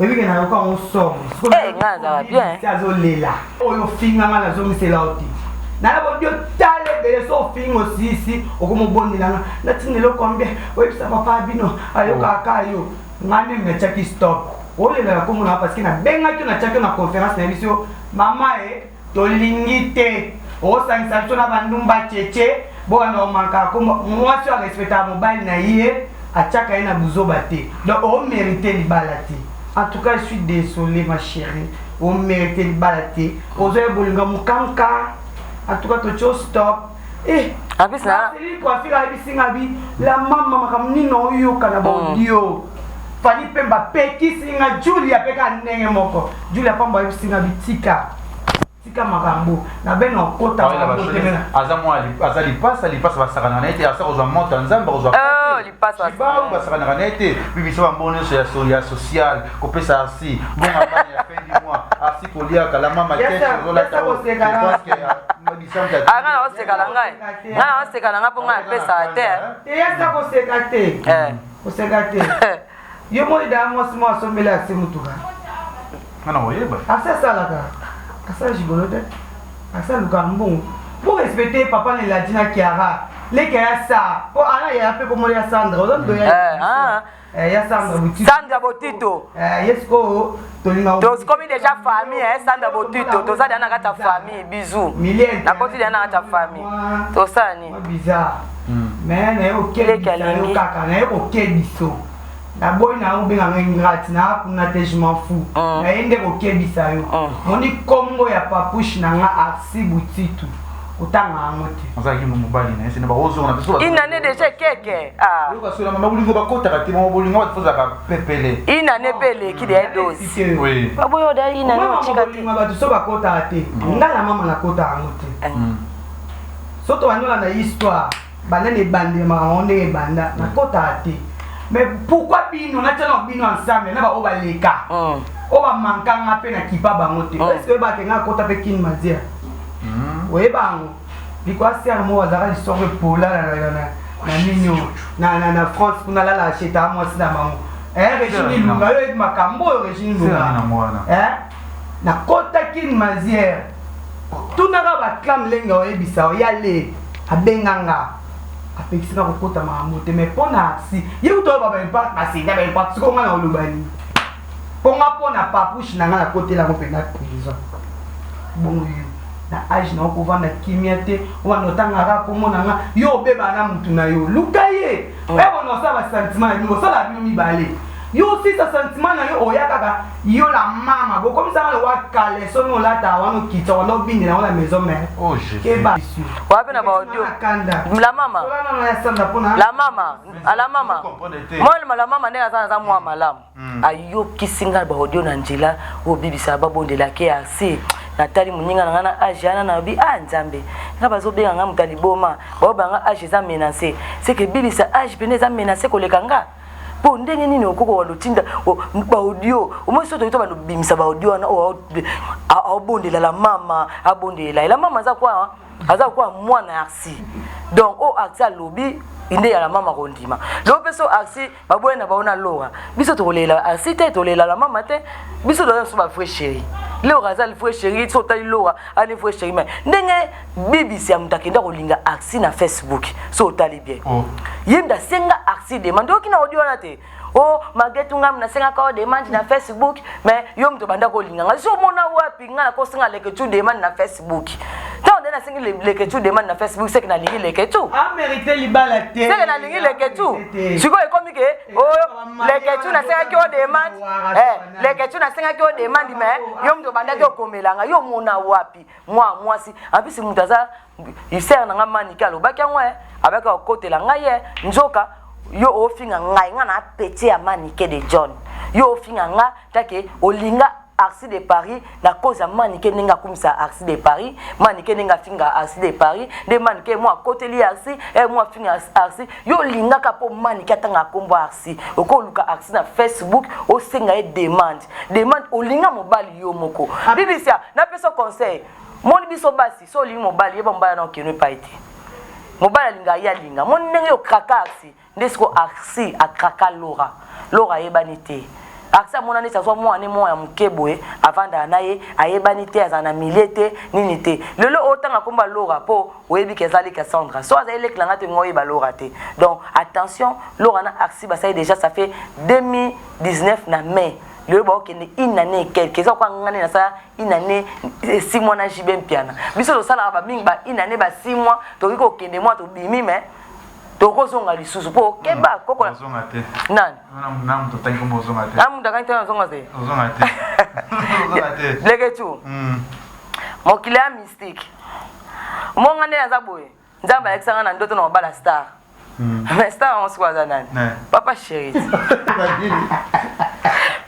oyebi ke nayoka yango somo eh, azolela oyo ofinga nga nazongisela yo te nayebodi otala ebele so ofinga osisi okomobondela nga natindela okombie oyebisa papa bino ayokaka yo Nga nde natiaki stop. Olela na kombo na parce que na bengaki yo na tiaki yo na conference na yebisi yo mama e tolingi te. Osangisa biso na bandumba cheche, bobanda komanka kombo. Mwasi oyo arespectaka mobali na ye, atiaka ye na buzoba te. Donc o mérite libala te. En tout cas, je suis désolé ma chérie. O mérite libala te. Ozoya bolinga mokanka. En tout cas, totio stop. Eh, En plus, na Marceline Coiffure ayebisi nga bi la mama makambo nini oyoka na baaudio. Fally Pemba apekisi nga, Julia mpe kaka ndenge moko. Julia Pambo ayebisi nga bi tika. Tika makambo na bene okota makambo te mena. Aza mwa aza lipasa, lipasa basakanaka na ye te. Asa kozwa moto ya Nzambe, kozwa Oh, lipasa. Cibawu basakanaka na ye te. Bibisa bambongo nyonso ya social kopesa Arsi, mbongo ya bana ya fin du mois, Arsi koliaka la mama Yasa- keshe ozolata yasa oyo. koseka Je na- pense que, ah, bisambu ya- Ah, nga naoseka na ngai, nga naoseka na ngai mpo ngai napesaka te. Te, yasa koseka te. Koseka te. Yo moni da mwasi mo asombeli ase motuka. Nga na koyeba. Ase asalaka. Asala gigolo te. Ase alukaka mbongo. Pour respecter papa na Eladi na Kiara. Leke ya sa. Po ana ya pe komona ya Sandra. Ozo ndo ya. Eh, ah. Eh, ya Sandra Botito. Sandra Botito. Eh, yesko tolinga. Tokomi déjà famille, hein, Sandra Botito. Toza deja na kati ya famille, bisous. Millième. Nakoti deja na kati ya famille. Tosala nini? Mwa bizarre. Mais naye okebisa Leke yo alingi. kaka, naye kokebiso. Naboyi na obenga nga ingrate, na kuna te, je m'en fous. Naye nde kokebisa yo. Moni kombo ya papouche na nga Arsi Butitu. Kotanga yango te. Azalaki mobali na ye sene bakozonga na biso. Une année déjà keke. Ah. Yoka sola mama, bolingo bakotaka te, mama bolingo bato fozalaka pepele. Une année mpe eleki deya dose. Oui. Baboyo da une année Mama otika te. bolingo bato so bakotaka te. Nga na mama nakotaka yango te. So tobandi olanda histoire, banda na ebandemaka yango ndenge ebanda, nakotaka te. Mais pourquoi bino natia na bino ensemble na baoyo baleka, oyo bamankanga mpe na kipa bango te? Est ce que oyebaka nga akota mpe kini madia? Oyeba yango liko asere moko azalaka lisoko epola na nini oyo na France kuna, alala achetaka mwasi na bango. Eh, Régine Ilunga, yo oyebi makambo oyo, Régine Ilunga. Eh, nakota kini mazière, tunaka baclame ndenge oyebisa oya le abenganga, apekisi nga kokota makambo te. Mais mpo na si ye kuta oyo ba impact basinda ba impact, sikoyo nga na oloba nini? Mpo nga mpo na papouche na nga nakotelango mpenza prison. Bongo yo na age na okovanda kimia te, wana otangaka kombo na nga, yo obeba na mutu na yo, luka ye oya bona osala basentiment na bino, osala bino mibale. Yo osisa sentiment na yo, oya kaka yo la mama bokomisanga lowa caleçon olata wana, okita wana, obindela yango na maison mère. Oh, Jésus. Keba. Wapi na baaudio? Kanda. La mama. Solana na ya Sandra mpona La mama, ala mama. Comprendre te. Mwana la mama ndenge aza, naza mwa malamu. Ayokisi ngai baaudio na nzela oyo bibisa babondelaki Arsi. Natali moninga na ngai na age wana, nalobi: "A Nzambe, nga bazobenga ngai moto ya liboma, baobenga nga age eza menacé." Seke bibisa age pene eza menacé koleka nga. Mpo ndenge nini okoko wanda otinda baaudio? Omoi so toki to bando bimisa baaudio wana oyo aobondela la mama, abondelela ye. La mama aza kwa, aza kwa mwana Arsi. Donc oyo Arsi alobi nde ya la mama kondima. Lelo mpe so Arsi baboye na bao na Lora, biso tokolela Arsi te, tolela la mama te. Biso toza biso ba vrai chéri. Lora aza vrai chéri. So otali Lora ani vrai chéri, mais ndenge bibisi ya moto akenda kolinga Arsi na Facebook, so otali bien, ye moto asenga Arsi demande. Oyoki na audio wana te? O malgré tout, ngai nasengaka o demande na Facebook, mais yo moto banda kolinga ngai. So omona wapi ngai nakosenga Leketu demande na Facebook? Ntango nde nasengi Leketu demande na Facebook, seke nalingi Leketu. Amérite libala te. Seke nalingi Leketu. Sikoyo ekomi ke oyo Leketu nasengaki o demande, eh, Leketu nasengaki o demande, mais yo moto obandaki okomelanga. Yo omona wapi mwa mwasi ampisi moto aza isere na nga manike alobaki yango, e abaki akotela ngai ye nzoka. Yo ofinga ngai, nga na petit ya Manike de John, yo ofinga nga take olinga Arsi de Paris na cause ya Manike, ndenge akumisa Arsi de Paris, Manike ndenge afinga Arsi de Paris, nde Manike mwa akoteli Arsi, e mwa afinga Arsi. Yo olingaka mpo Manike atanga akombo Arsi, okoluka Arsi na Facebook, osenga ye demande. Demande olinga mobali yo moko. Bibisia, napesa conseil. Moni biso basi, so olingi mobali, yeba mobali na okeno epai te. Mobali alinga ye, alinga. Moni ndenge okraka Arsi, nde siko Arsi akraka Lora. Lora ayebani te. Arsi amona neti azwa mwana moko ya moke boye, avandaka na ye, ayebani te, azala na milie te, nini te. Lelo otanga komba Lora mpo oyebi ke eza leki ya Sandra. So azali leki na nga te, nga oyeba Lora te. Donc attention, Lora na Arsi basali déjà, ça fait 2019 na mai. Lelo baokende une année et quelque. Eza kwa ngane na sala une année et 6 mois na JB Mpiana. Biso tosalaka ba mingi ba une année ba 6 mois tokoki kokende mwa tobimi mais tokozonga lisusu mpo keba koko ozonga te nani na moto otangi kombo ozonga te na moto akangi te ozonga te ozonga te ozonga te leketu mokili ya mystique monga nde naza boye Nzambe alakisa nga na ndoto na mabala star. Mais star yango sikoyo aza nani? Papa chéri.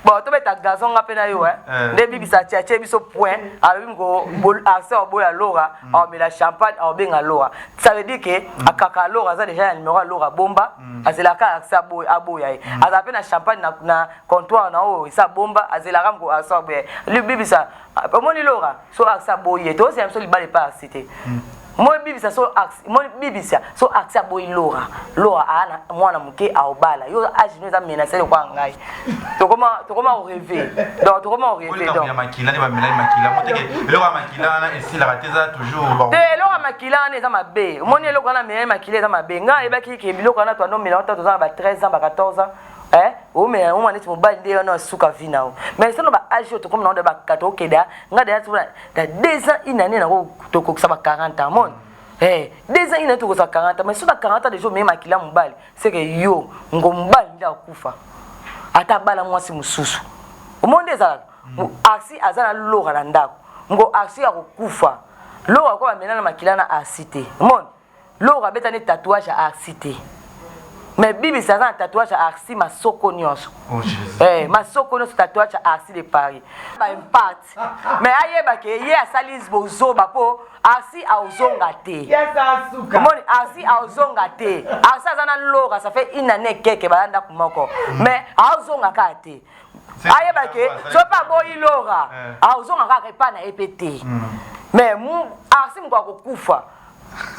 Bon, tobeta gazon nga mpe na yo eh. Nde bibisa atie atie biso point alobi mko accès oboya Laura aomela champagne aobenga Laura. Ça veut dire que akaka Laura aza déjà na numéro ya Laura bomba azelaka accès aboya aboya ye. Azala mpe na champagne na, na comptoir na oyo esa bomba azelaka mko accès aboya ye. Bibisa omoni Laura so accès aboyi ye tozela biso libala epa accès te. Moi bibisa so moi bibisa so accès aboyi Laura. Laura a na mwana moke aobala. Yo âge no eza menacer lokwa ngai. Tokoma tokoma au rêver. Donc tokoma au rêver donc. Ya makila ne ba melai makila moteke eloko ya makila wana esilaka te eza toujours Te eloko ya makila wana eza mabe. Omoni eloko wana melai makila eza mabe. Ngai ayebaki ke biloko wana toando mela wana toza na ba 13 ans ba 14 ans. Eh, omela yango neti mobali nde wana asuka vie na yo. Mais sono ba âge oyo tokomi na ngo ba kato okeda nga deja tuna na 2 ans une année nako tokokisa ba 40 ans moni. Eh, 2 ans une année tokokisa 40 ans mais soki na 40 ans déjà omemi makila mobali, c'est que yo ngo mobali nde akufa. Ata abala mwasi mosusu. Omoni nde ezalaka. Asi aza na lora na ndako. Ngo asi akokufa. Lora ko bamela na makila na asi te. Omoni? Lora abeta nde tatouage ya Arcy te. Mais Bibis aza na tatouage ya Arcy masoko nyonso. Oh Jesus. Eh, masoko nyonso tatouage ya Arcy de Paris. Ba impact. Mais ayeba ke ye asali bozoba po Arcy aozonga te. Omoni Arcy aozonga te. Arcy aza na Lora ça fait une année keke baza ndako moko. Mais aozonga kaka te. Ayeba ke soki pe aboyi Lora aozonga kaka epa na ye pe te. Mais Arcy moko akokufa.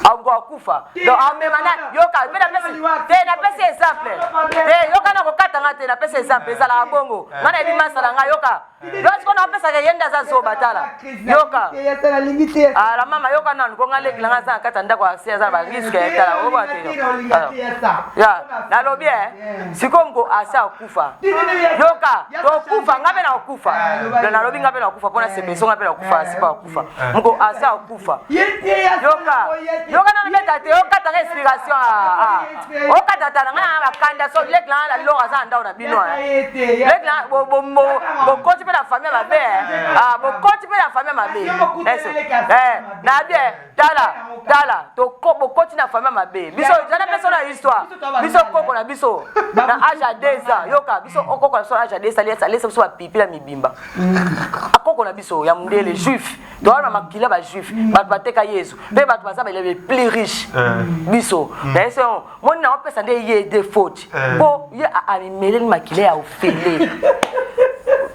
Akokufa. Donc amema na yoka pe napesi te napesi exemple. Te yoka na kokata nga te napesi exemple ezalaka bongo. Nga nayebi masa na nga yoka. Yo sikoyo napesaka ye nde aza zoba tala. Yoka. Ah la mama yoka nanu ko nga leki na nga aza na kati ya ndako asi aza na ba risque tala oba te. Ya nalobi eh sikoyo mko asi akufa. Yoka tokufa nga pe nakokufa. Nalobi nga pe nakokufa pona sepeso nga pe nakokufa asi pa akufa. Mko asi akufa. Yoka yoka nanu beta te okata nga inspiration ah okata tala nga na bakanda so leki na nga lora aza na ndako na bino leki na bokoti mpe na famille mabe ah bokoti mpe na famille mabe na bien tala tala bokoti na famille mabe biso jana biso na histoire biso koko na biso na age ya 2 ans yoka biso koko na biso na age ya 2 ans alesa biso bapipi na mibimba akoko na biso ya mundele juif toza na makila ba juif bato bateka yezu mpe bato baza ba les plus riche biso na ye so moni na opesa nde ye de faute mpo ye amimeleli makila ya ofele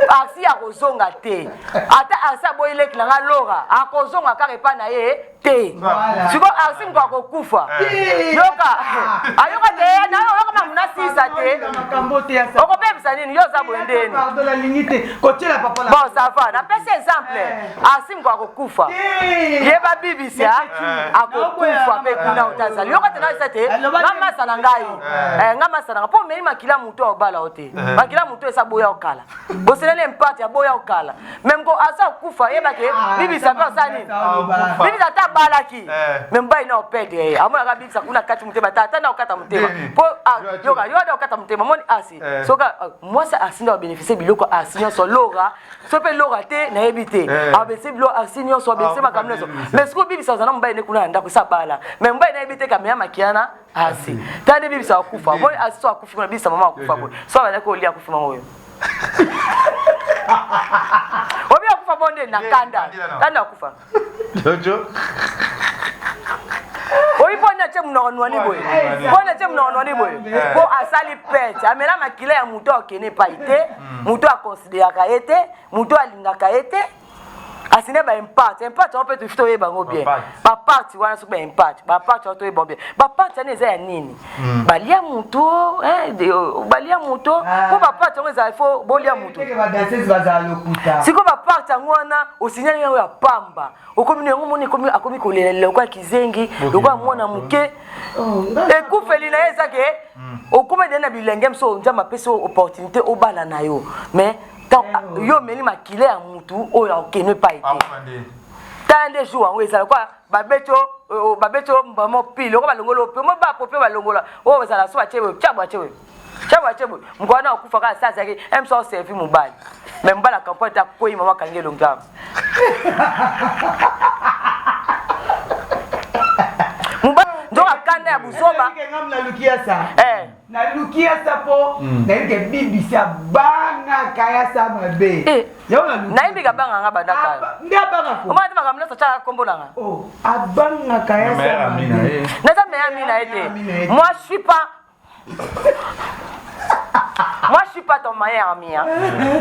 asi akozonga te ata asi aboyi leki na nga lora akozonga kaka epai na ye te sikoyo asi moko akokufa yoka ayoka te nayo oyoka mamu nasisa te okobebisa nini yo oza boye ndeni bon ça va napesi exemple asi moko akokufa ye babibisa akokufa mpe kuna otazali yoka te naisa te nga masa na ngai nga masa na ngai mpo omeli makila moto obala yo te makila moto esa boya okala boseleli impate aboya okala me mko aza okufa yeba ke bibisa mpe osala nini bibisa ata abalaki me mobali na opede ye amonaka bibisa kuna kati motema ata ata na okata motema mpo yoka yo ada okata motema moni asi soki mwasi asi nde abeneficie biloko asi nyonso lora so mpe lora te nayebi te abeneficie biloko asi nyonso abeneficie makambo nyonso mais sikoyo bibisa aza na mobali ne kuna na ndako esa abala mais mobali nayebi te kameya makiana asi tala nde bibisa akufa moi asi so akufi kuna bibisa mama akufa boye so abandaki kolia akufi mama oyo obi akufa bo nde na kanda kanda akufa jojo oyi mpo nde atie monoko nwani boye mpo nde atie monoko nwani boye mpo asali pete amela makila ya moto akende epai te moto akonsideraka ye te moto alingaka ye te asine ba impact impact yango mpe tofi toyeba yango bien bapart wana soki ba impact bapart wana toyeba yango bien bapart wana eza ya nini balia moto balia moto mpo bapart yango ezala ifo bolia moto sikoyo bapart yango wana osinyali yango ya pamba okomi yango moni ekomi akomi kolela lokola kizengi lokola mwana moke ekufeli na ye eza ke okoma deya na bilenge mosusu nzambe apesi opportunité obala na yo mais Yo omeli makila ya mutu oyo akokende epai te. Tala nde jour yango ezala kwa babeti yo babeti yo mbamo pile oko balongola yo pe mo ba pope balongola oyo ezala so batie boye tya batie boye tya batie boye mokolo wana akufa kaka sa azalaki mso aservi mobali mais mobali akampoint te akwei mama akangi elongi awa mobali nzoka kanda ya buzoba eh. naluki ya sa mpo hmm. nayebi ke bibisi abangaka ya sa mabe eh. Nayebi kabanga nga banda kala. Nde abanga ko. Omona te makambo nyonso atyaka kombo na nga. Oh, abangaka ya sa mabe. Naza meilleur ami na ye te. Moi je suis pas Moi, je suis pas ton meilleur ami. Hein.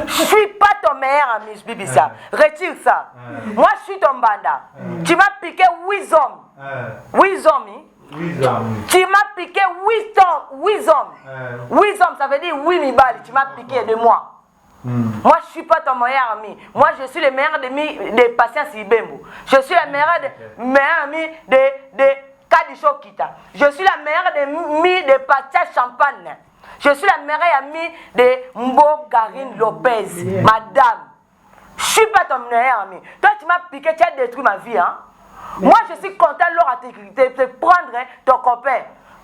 Je suis pas ton meilleur ami, Bibisa. Retire ça. Moi, je suis ton banda. Tu m'as piqué 8 hommes. 8 hommes. Hein. Tu m'as piqué 8 hommes. 8 hommes. 8 hommes, ça veut dire 8 mibali. Tu m'as piqué de moi. Mm. Moi, je suis pas ton meilleur ami. Moi, je suis le meilleur ami de Patience Ibembo. Je suis le meilleur, de, meilleur ami de, de Kadisho Kita. Je suis la meilleure amie de Patia Champagne. Je suis la meilleure amie de Mbo Karine Lopez, yeah. madame. Je suis pas ton meilleur ami. Toi, tu m'as piqué, tu as détruit ma vie. Hein? Moi, je suis content, Laura, te, te, te prendre hein, ton copain.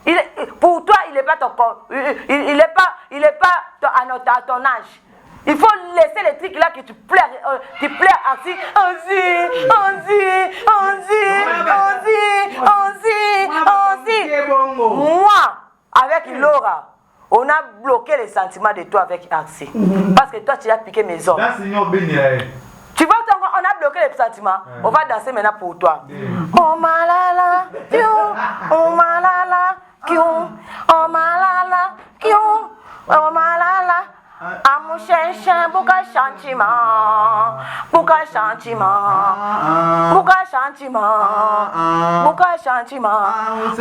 Il, pour toi, il n'est pas ton il, il est pas, il est pas ton, à, à ton âge. Il faut laisser les trucs là que tu plais, euh, tu plais assis. Anzi, Anzi, Anzi, Anzi, Anzi, Anzi. Moi, avec Laura, on a bloqué les sentiments de toi avec Arsi. Parce que toi, tu as piqué mes hommes. Tu vois, on a bloqué les sentiments. On va danser maintenant pour toi. Oh malala, oh malala, oh malala, oh malala. Amushenchen, buka sentiment, buka sentiment, buka sentiment, buka sentiment.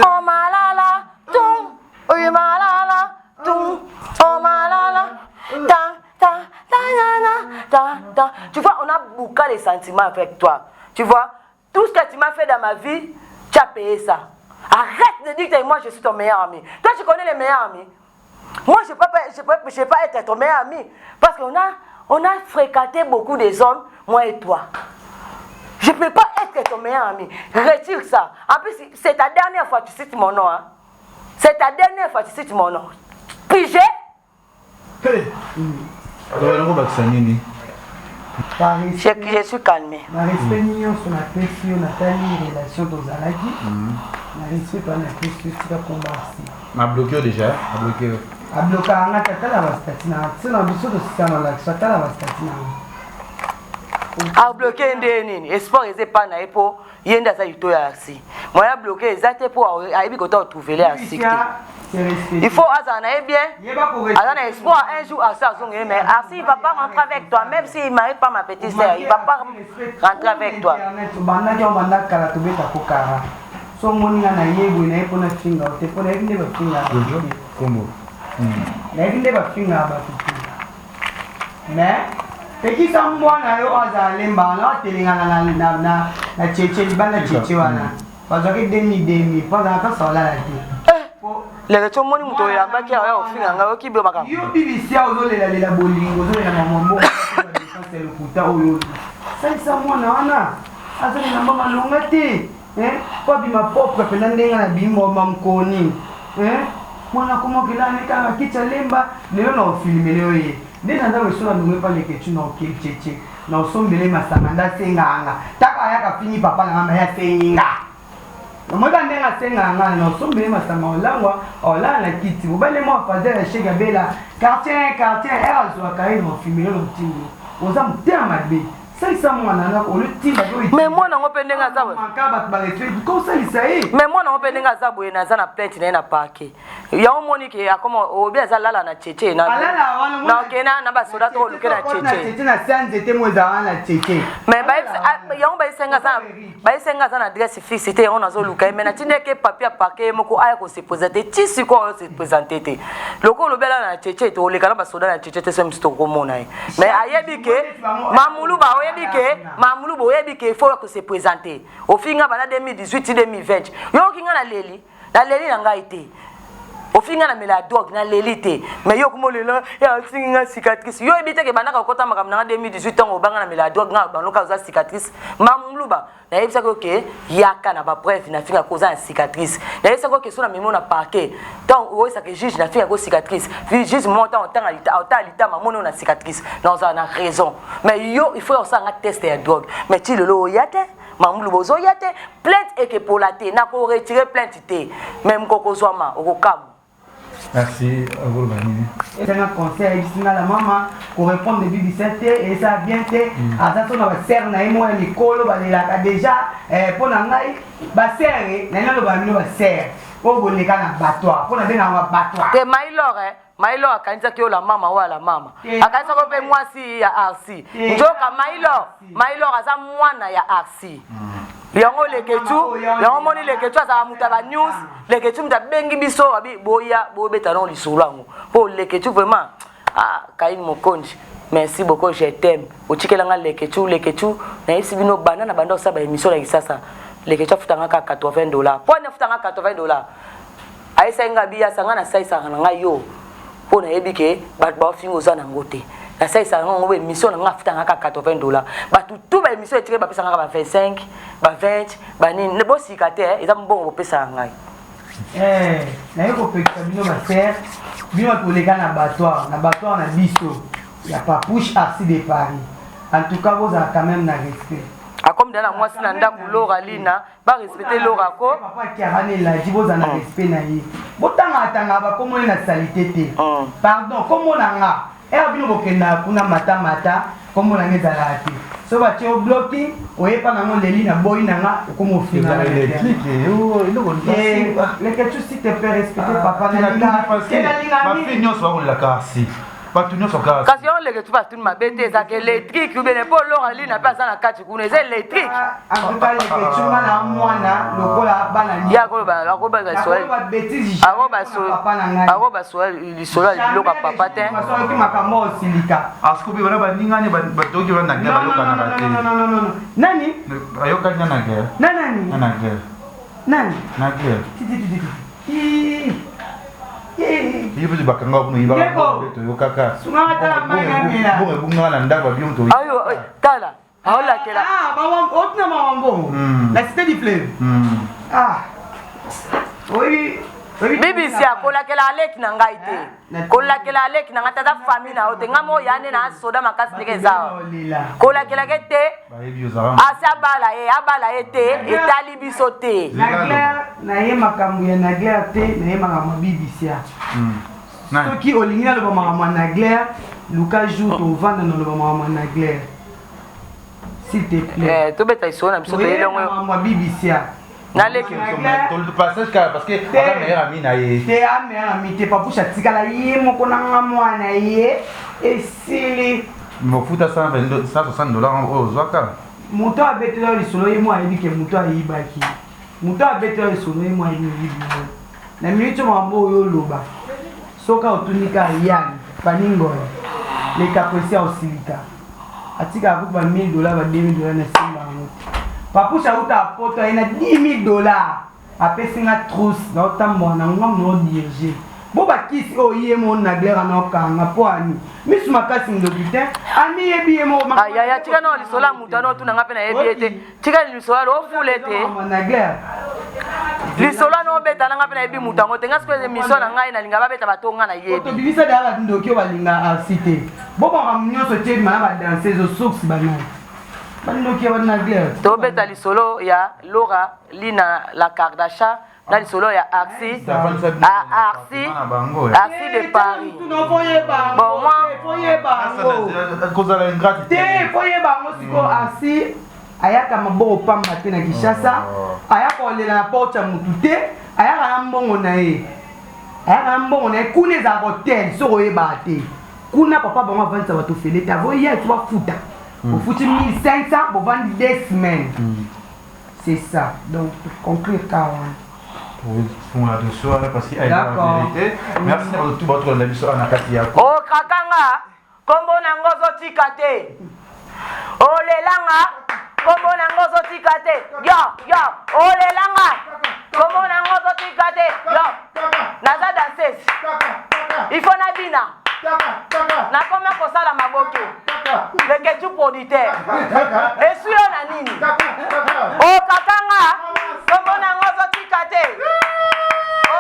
Oh malala, tum, oh malala, tum, oh malala, ta, ta, ta, ta, ta, ta. Tu vois, on a bouqué les sentiments avec toi. Tu vois, tout ce que tu m'as fait dans ma vie, tu as payé ça. Arrête de dire que moi je suis ton meilleur ami. Toi, tu connais les meilleurs amis. Moi, je ne peux, pas, je peux, je peux pas être ton meilleur ami. Parce qu'on a, on a fréquenté beaucoup des hommes, moi et toi. Je ne peux pas être ton meilleur ami. Retire ça. En plus, c'est ta dernière fois que tu cites mon nom. Hein. C'est ta dernière fois que tu cites mon nom. Pigé. Je, je suis calmé. Na respect nyonso napesi yo natali relation tozalaki na respect pa napesi yo tika komba asi. Na bloqué yo déjà, na bloqué yo. Ablokaka nga te atala ba statut na nga ti na biso tosisana na lakisa atala ba statut na nga. Abloke nde nini? Espoir eza epai na ye mpo ye nde aza lito ya arsi. Moyen abloke eza te mpo ayebi kota otrouvele arsi te. Il faut azala na ye bien. Aza na espoir un jour arsi azonga ye mais arsi il va pas rentrer avec toi même s'il marie pas ma petite sœur, il va pas rentrer avec toi. Obandaki obanda kala tobeta kokara. So omoni nga na ye boye na ye mpo nafinga yo te mpo nayebi nde bafingaka bato te. Nayebi nde bafingaka bato te. Mais pekisa mbwa na yo oyo azala lemba wana atelengana na, na, na, na cheche libanda cheche wana bazwaki demi demi mpo azala mpasa olala te. Lelo ti omoni moto oyambaki awa ya kofinga ngai oyoki bio makambo. Yo bibisia ozolelalela bolingo ozolela mama mbongo ya lokuta oyo salisa mwana wana azolela mba malonga te. Eh po abima propre pena ndenge na bimi ma mukoni eh mwana akoma okela ne kaka kiti ya lemba lelo na ofilmele yo ye nde na nzambe so na longwe pa leketchu na oke tchetche na osombele masanga nde asengaka nga taka ayaka afingi papa na nga maye asengi nga omoni ka ndenge asengaka nga na osombele masanga olangwa olala na kiti mobali mwa fazer ya shege abela quartier quartier ere azwaka ye na ofilmele na otindo oza motema mabe Salisa mwana na olotinda mais mwana yango mpe ndenge aza mais mwana yango mpe ndenge aza boye naza na plainte na ye na parquet yango omoni ke akoma obi aza lala na cheche nakende na basoda to oluke na cheche mais yango bayesenga aza na adresse fixe te yango nazoluka ye mais natindaki ye papier ya parquet ye moko aya kose présente ti sikoyo ayo se présente te lokola olobi alala na cheche tokoleka na basoda na cheche te so mosusu tokomona ye mais ayebi ke mamuluba oyebi ke mamuluba oyebi ke faut kose présente ofinga banda 2018 ti 2020 yoki nga naleli naleli na ngai te. Ofingi nga na mela ya drogue na leli te. Mais yo kuma olela ya ofingi nga cicatrice. Yo oyebi te ke bandaka okota makambo na nga 2018 ntango obanga na mela ya drogue nga banoka oza cicatrice. Mamuluba nayebisaki yo ke yaka na ba preuve na finga ko oza na cicatrice. Nayebisaki yo ke so na memo na parquet ntango oyesaka juge na finga ko cicatrice. Juge moko ntango otanga otala litama amoni oyo na cicatrice na ozala na raison. Mais yo il faut osala nga test ya drogue. Mais ti lelo oya te. Mamuluba ozoya te plainte ekepola te nako retirer plainte te mais mokoko ozwama okokamwa. Merci okoloba nini? Esanga conseil ayebisi nga la mama korépondre bibisa te esala bien te mm. aza so na basere na ye moko ya mikolo balelaka déjà eh, mpo na ngai basere naye naloba bino basere oyo boleka na batwa mpo na bengaka batwa te mailor eh. Mailo akanisaki yo la mama oyo la mama akanisaki yo mpe mwasi ya Arsi nzoka Mailo Mailo aza mwana ya Arsi mm. yango leketu yango moni leketu azala moto ya banews leketu moto abengi biso abi boya bobeta nango lisolo yango mpo leketu vraiment ah kaini mokonzi merci beaucoup je t'aime otikela nga leketu leketu nayebisi bino banda na banda osala baémission na kisasa leketu afutanga kaka 80 dollars mpo ani afutanga 80 dollars Ayesaki nga abi yasa nga nasalisaka na nga yo po nayebi ke bato baofinga oza na ngo te nasalisaka nga ngo emission na nga afuta nga kaka 80 dollars bato tout ba emission etikali bapesa nga ba 25 ba 20 ba nini bosika te eh, eza mbongo bopesaka ngai eh, naye kopekisa bino basere bino bato boleka na abattoir na abattoir na biso ya papouche arsi de paris en tout cas bozala quand même na respect akomi dala mwasi na ndako lora lina ba respecter Laura ko. Papa Kiarane Eladi boza na mm. respect na ye. Botanga tanga ba kombo na salite te. Mm. Pardon kombo na nga. Ere bino bokenda kuna mata mata kombo na nga ezalaka te. So ba tio blocking oyepa na ngo leli na boyi na nga okoma ofinga. Eh, leke tu s'il te plaît respecter ah, papa na linga. Ba fille nyonso bakolelaka si. bato nyonso kaka kasi yango leke tu batuni mabe te ezalaka électrique ubene mpo lora lina mpe aza na kati kuna eza électrique antukalekecunga na mwana lokola bana ye akoba lisolo ya biloko ya papa te soki makambo osilika asikobi wana baningani batoki wana na guerre bayokanaka te nani bayokani na na guerre na nani na na guerre nani na guerre Yo mpe bakanga kuna oyibaka mbongo toyokaka mbongo ebungaka na ndako ya bino to ayo eh, tala aolakela ah, otina mawa mbongo hmm. na cité du fleuve hmm. ah. oyebi bibisi akolakela aleki na ngai te eh? kolakela aleki na ngai te aza famille na yo te ngai moko ya nde na soda makasi ndenge eza kolakelake te asi abala ye abala ye te etali biso te naye makambo ya nagler te naye makambo ya bibisia hmm. soki olingi naloba makambo ya nagler luka jour tovanda naloba makambo ya nagler s'il te plaît eh, tobeta lisolo na biso toyeli yango makambo ya bibisia naleki passage kaka parce que aza meilleur ami na ye te a meilleur ami te papouche atikala ye moko na nga mwana ye esili mofuta 160 dollars oyo ozwaka moto abetela lisolo ye mo ayebi ke moto ayibaki moto abetela lisolo ye mo ayebi moyibi yo na miniti makambo oyo oloba soki otuni ka yani faningoi lekapresi aosilika atikaka kutu ba 1000 dollars ba 2000 dollars na simba yango papouche auta poto aye na 10000 dollars apesi nga trousse naotambola na ngo nao dirige bo bakisi oyo ye mo nagler anaokanga mpo ani misu makasi ndoki te amiyebi ye moko ah, yaya tika nao lisolo ya moto ana otuna nga mpe nayebi ye te tika lisolo wana ofule te lisolo wana obeta na nga mpe nayebi moto yango te nga sikoyo emission na ngai nalinga babeta bato nga nayebi tobimisa deya bandoki oyo balinga arsi te bobaka nyonso tie bima na badanseuse source banani bandoki ya banagler tobeta lisolo ya lora lina la kardasha na lisolo ya arsi arsi arsi de paris bon moi kozala ingrate te po yeba yango sikoyo arsi ayaka maboko pamba te na kinshasa oh. ayaka kolela na porte ya motu te ayaka na mbongo na ye ayaka na mbongo na ye kuna ezalaka hotel soki oyebaka te kuna papa bango avandisa bato fele te avoya ifo bafuta hmm. ofuti 1500 bovandi deux semaines hmm. C'est ça. Donc, pour conclure, car. Fungola dossier wana parce que la vérité. Merci na bato bato kolanda biso na kati ya. Oh krakanga kombo na ngo ozotika te. Olelanga kombo na ngo ozotika te. Yo yo olelanga. Kombo na ngo ozotika te. Yo, naza danseuse. Il faut nabina. Nakoma kosala maboke. Leketchou producteur. Eswi yo na nini? Okakanga. Kombo na ngo ozotika te.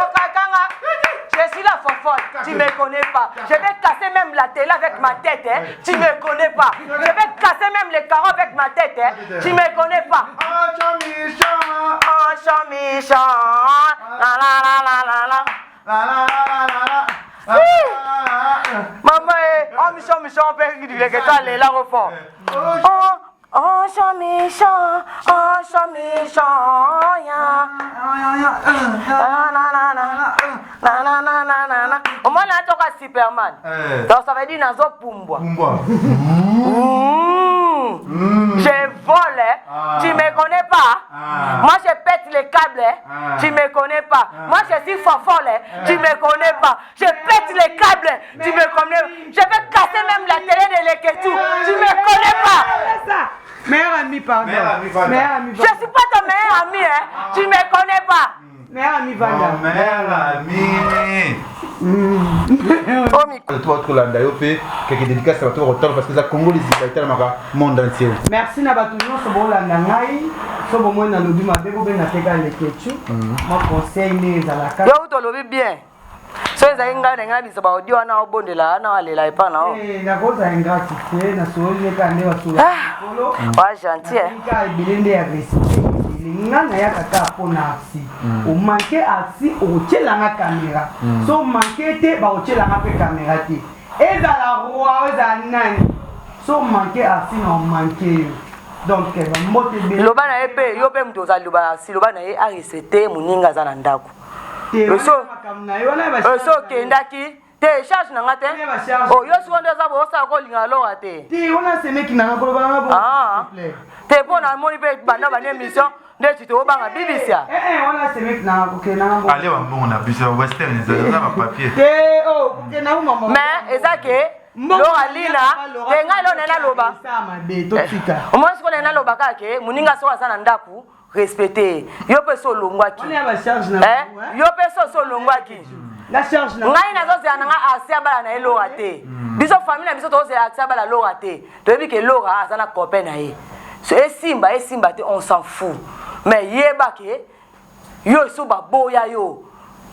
Okakanga. Je suis la fofolle, tu me connais pas. Je vais casser même la télé avec ma tête, hein. Tu me connais pas. Je vais casser même les carreaux avec ma tête, hein. Tu me connais pas. Oh, Jean-Michel. La la la la la la. La la la la la. Maman, eh, oh Michel, Michel, on peut dire que toi, là, au fond. Oh, oh, Jean-Michel, oh, Jean-Michel, ya. La la la la. La la la la la la. Omoni atoka Superman. Donc ça veut dire nazo pumbwa. Pumbwa. Mmh. Je vole, hein. Ah. tu me connais pas. Ah. Moi je pète les câbles, hein. Ah. tu me connais pas. Moi je suis fofolle, hein. tu me connais pas. Je pète les câbles, tu me connais. Je vais casser même la télé de Leketou, tu me connais pas. Meilleur ami, pardon. Meilleur ami, Vanda. Meilleur ami, Je suis pas ton meilleur ami, hein. tu me connais pas. Meilleur ami, Vanda. Mon meilleur ami. Oh, micro. To tolanda yo mpe keke dédicace ya bato bakotala parce que eza congo liziba etalamaka monde entier. Merci na bato nyonso bolanda ngai. So bomoi nalobi mabe, bobenga te kaka Leketchou. Mwa conseil nde ezalaka. Yo uto olobi bien. So ezali ngai na ngai biso ba audio wana obondela wana alela epa na yo. Eh, nakozala ingrati te, nasololi nde kaka nde basololaka likolo. Wa gentil, hein. Kaka ebele nde ya respect ebele. Nga nayaka kaka mpo na arsi. Omanke arsi, okotielanga kamera. So omanke te, bakotielanga mpe kamera te. Ezala roi, ezala nani. So omanke arsi na omanke yo. Donc bambote ebele. Loba na ye mpe yo mpe moto ozali loba si loba na ye aresete moninga aza na ndako. Te, Eso- wana makambo na ye, wana ya ba so charge na ye. okendaki te charge na nga te. Wana ya ba charge. Oh, yo sikoyo nde oza boosala kolinga loka te. Te, wana semeki na nga koloba na nga bongo, Ah. s'il te plaît. Te mpo namoni mpe banda bani émission nde ti toobanga bibisia. Eh, eh, wana semeki na nga kokende na nga bongo. Ale bambongo na biso western eza bapapier. Te, oh, kokende na nga mama. Mais eza ke Mbongo Laura na Lina Laura te ngai lona naloba. Esa mabe, totika. Omoni sikoyo na naloba kaka ke moninga soki aza na ndako respecte yo mpe so olongwaki. Wana ya ba charge na Eh, bango, hein? yo mpe so so olongwaki. La charge na ngai nazozela na nga asi abala na ye Laura te. Biso famille na biso tozozela asi abala Laura te. Toyebi ke Laura aza na copain na ye. So esimba esimba te, on s'en fout. Mais yeba ke yo so baboya yo.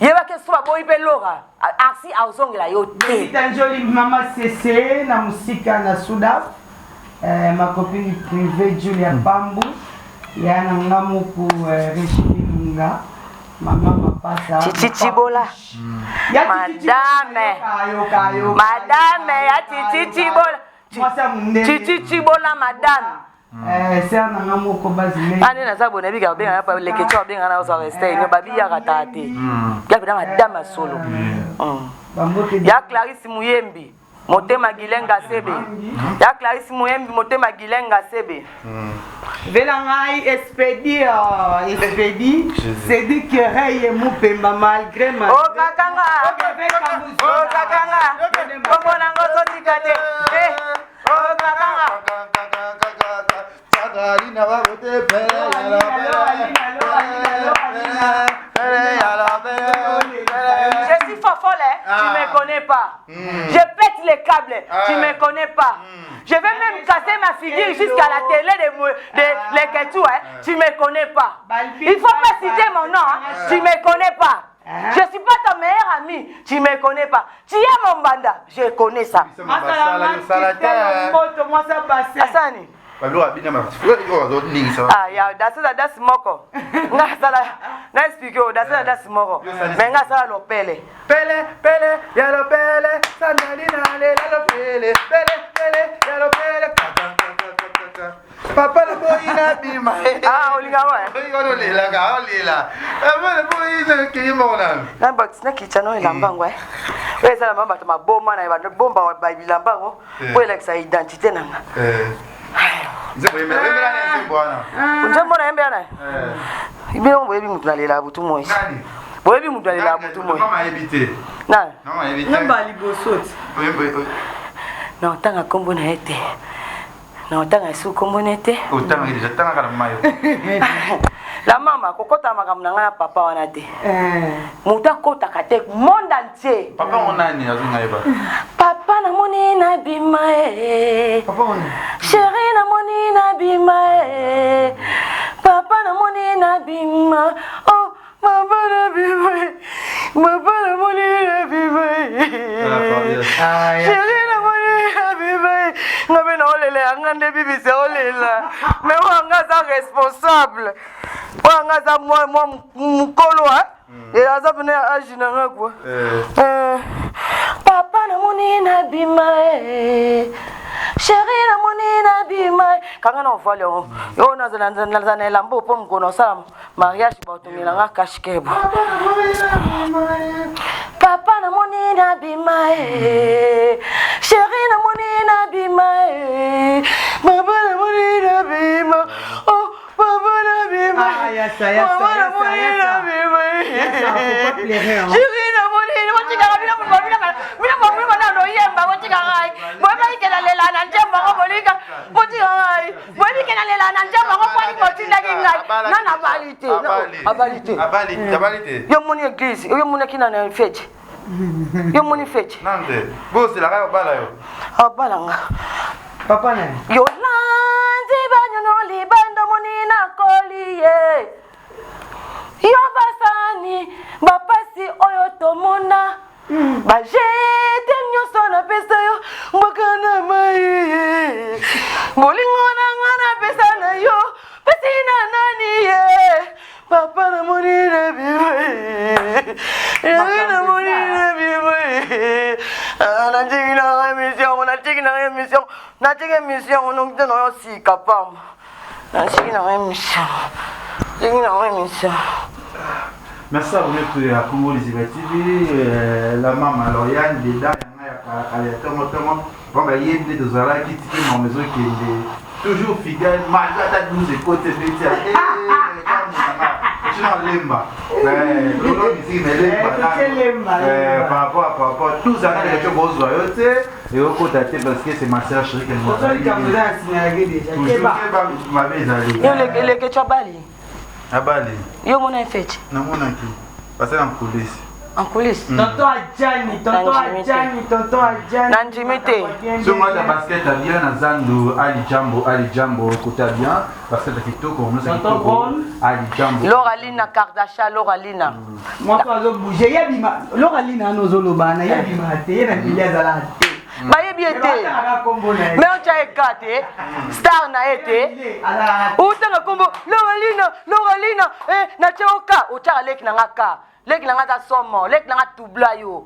Yeba ke so baboyi mpe Laura asi azongela yo te. Benita Njoli, Mama Sese, na musika na Sudaf, ma copine privée Julia Pambu, ya na nga moko Regine Lunga, Mama Mapasa. Chichi Chibola. Ya Chichi Madame. Yoka, yoka, Madame ya yoka, Chichi yoka. Chibola. Mwasi ya mondele. Chichi Chibola madame. Sœur na nga moko Basile. Ane naza boye nayebi kaka obenga na leketio abenga na oza reste no babi yaka taa te. Ya pena madame ya solo. Bambote Ya Clarisse Muyembi motema Gilenga Sebe. Ya Clarisse Muyembi motema Gilenga Sebe. Vela ngai Espedi, Espedi, Cédric Rey Mupemba malgré ma Okakanga. Okakanga. Kombo nango ozotika te. Eh, okakanga. Je suis fofolle, hein. Tu me connais pas. Je pète les câbles, tu me connais pas. Je vais même casser ma figure jusqu'à la télé de Leketou, hein. Tu me connais pas. Il faut pas citer mon nom, hein. Tu me connais pas. Je suis pas ton meilleur ami, tu me connais pas. Tu es mon banda, je connais ça. Moto mwasa bassin. Asani. Baloko abina azoningisa. Ah, ya dasi za dasi moko. Nga sala na explique yo dasi za dasi moko. Mais nga sala lopele. Pele pele ya lopele sandali na lela lopele pele pele ya lopele. Papa na boyi na bima. Ah, olinga wa. Olinga olelaka olela. Papa na boyi na kei moko na. Na box na kicha no elamba ngwa. Oyo ezala mama bato maboma na bando bomba ba bilamba ngo. Eh. Oyo elakisa identité na nga. Eh. Nzembo yembela yembela na nzembo wana. Nzembo na yembela na. Eh. Bino boyebi mutu nalela butu moi. Nani? Boyebi mutu nalela butu moi. Mama yebi te. Nani? Mama yebi te. Namba liboso ti. Oyembe Na otanga kombo na ye te. Na otanga esu kombo ne te. Otanga deja tanga kala mayo. La mama kokota makambo na ngai na papa wana te. Eh. Moto akotaka te monde entier. Papa ngo nani azo ngai ba. Papa namoni na bima eh. Papa ngo. Chérie namoni na bima eh. Papa namoni na bima. Oh Papa na bima. Papa namoni na bima. Chérie namoni na bima. Nga mpe naolela yanga nde bibisi aolela. Mais oyo nga aza responsable. Oyo nga aza mwa mwa mokolo hein. Eh, aza pene ya age na nga quoi. Eh. eh. Papa namoni na bima eh. Chérie namoni na bima. Kanga na ovale yango. Yo nazala na elamba mpo mokolo osala mariage baotomela nga kashkebo papa namoni nabima e sheri namoni nabima e papa namoni nabima oh papa nabima papa namoni nabima sheri namoni botikaka bino bino bino bana loyemba botika ngai boyebaki ke nalela na nzembo yango bolika botika ngai boyebi ke nalela na nzembo yango mpo nini botindaki ngai nga nabali te abali te yo moni eglise yo monaki na fete yo moni fete bozelaka obala yo abala nga papa nani yolandi banyono libanda moni nakoli ye yo basani bapasi oyo tomona Bajete nyonso napesa yo mboka na mai bolingo na nga napesa na yo pesi na nani ye papa namoni na bima namoni na bima natiki nanga émission natiki nanga émission natiki émission noki te nayo sika pamba natiki nanga émission natiki nanga émission. Merci à vous ya Congo Liziba TV, euh, la mama Lauriane Deda yanga ya kala kala ya tongo tongo. Bon ba ye nde tozalaki tike mama ezokende toujours fidèle malgré ata 12 ekoti ebeti ya eh, tina lemba lolo musique na lemba par rapport à par rapport tous anga leke bozwa yo te ekokota te parce que c'est ma sœur chérie toujours mabe ezali yo leke abali Abali. Yo mona efeti. Namonaki. Basala en coulisse. En coulisse. Mm. Tonton Adjani, tonton Adjani, tonton Adjani. Nandimi te. So moi la basket a bien na zandu Ali Jambo, Ali Jambo kota bien, basket ya kitoko, mosa kitoko. Ali Jambo. Laura Lina Kardashian, Laura Lina. Mm. Moi azo bouger, ya bima. Laura Lina nozo loba na ya bima te, ye na bilia zala te. Bayebi ye te. Mais otya ye ka te, star na ye te. Otanga kombo Loralina, Loralina, eh natya yo ka, otyaka leki na nga ka. Leki na nga aza somo, leki na nga tubla yo.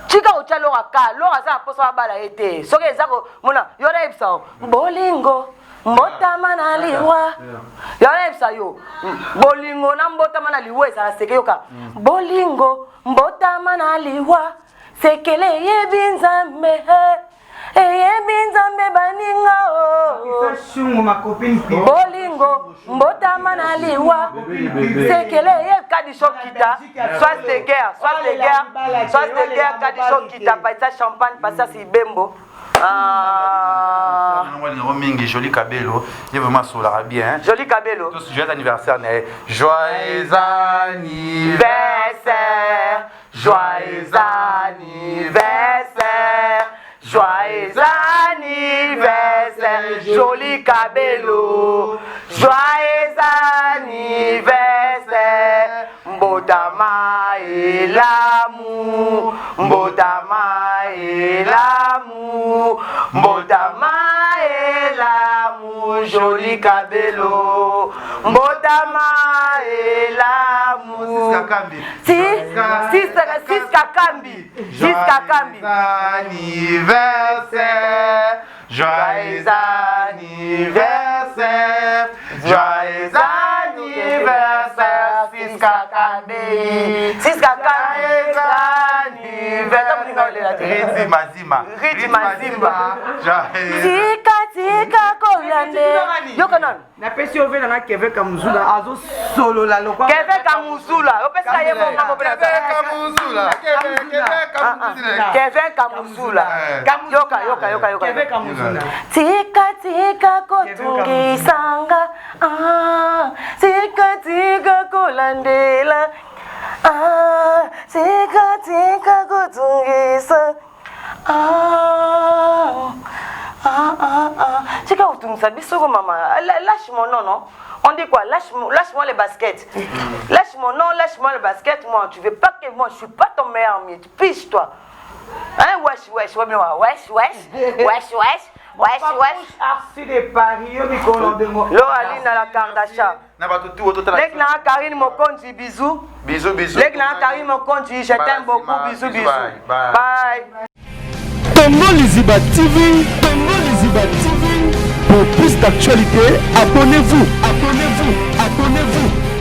Tika otya Lora ka, Lora aza na mposa babala ye te. Soki eza komona, yo nayebisa yo, bolingo mbotama na liwa. Yo nayebisa yo, bolingo na mbotama na liwa ezala seke yoka. Bolingo mbotama na liwa. Sekele eyebi Nzambe eh, eyebi Nzambe baninga oh. Bolingo mbotama na liwa sekele eyebi Kadisho kita soit de guerre soit de guerre soit de guerre Kadisho kita paisa champagne pasa sibembo Ah. mingi joli kabelo ye vraiment asolaka bien joli kabelo tous joyeux anniversaire na ye joyeux anniversaire Joyeux anniversaire, joyeux anniversaire, joli cabello. Joyeux anniversaire, mbotama elamu, mbotama elamu, mbotama elamu, joli cabello, mbotama elamu. Si, Siska Kambi. Siska Kambi. Anniversaire, joyeux anniversaire, joyeux anniversaire, Siska Kambi. Siska Kambi. Anniversaire. Riti Mazima. Riti Mazimba. Tika tika kolande. Yoka nanu. Napesi yo ve nanga Kevin Kamuzula azosolola lokwa Kevin Kamuzula opesaka ye bonga mpo Kevin Kamuzula yoka yoka yoka yoka Kevin Kamuzula tika tika kotungisanga ah, tika tika kolandela ah, tika tika kotungisa ah, ah, ah, ah. Tika kotungisa biso ko mama lâche mon nom non on dit quoi lâche lâche moi les baskets lâche mon nom lâche moi les baskets moi tu veux pas que moi je suis pas ton meilleur ami tu piches toi hein wesh wesh wesh wesh wesh wesh wesh wesh wesh Arsi de Paris yo mikolo bengo lo alina la Kardashian na bato tu ototala leki na Karine Mokonzi bisous bisous bisous leki na Karine Mokonzi je t'aime beaucoup bisous bisous bye, bye. Congo Liziba TV, Congo Liziba TV. Pour plus d'actualités, abonnez-vous, abonnez-vous.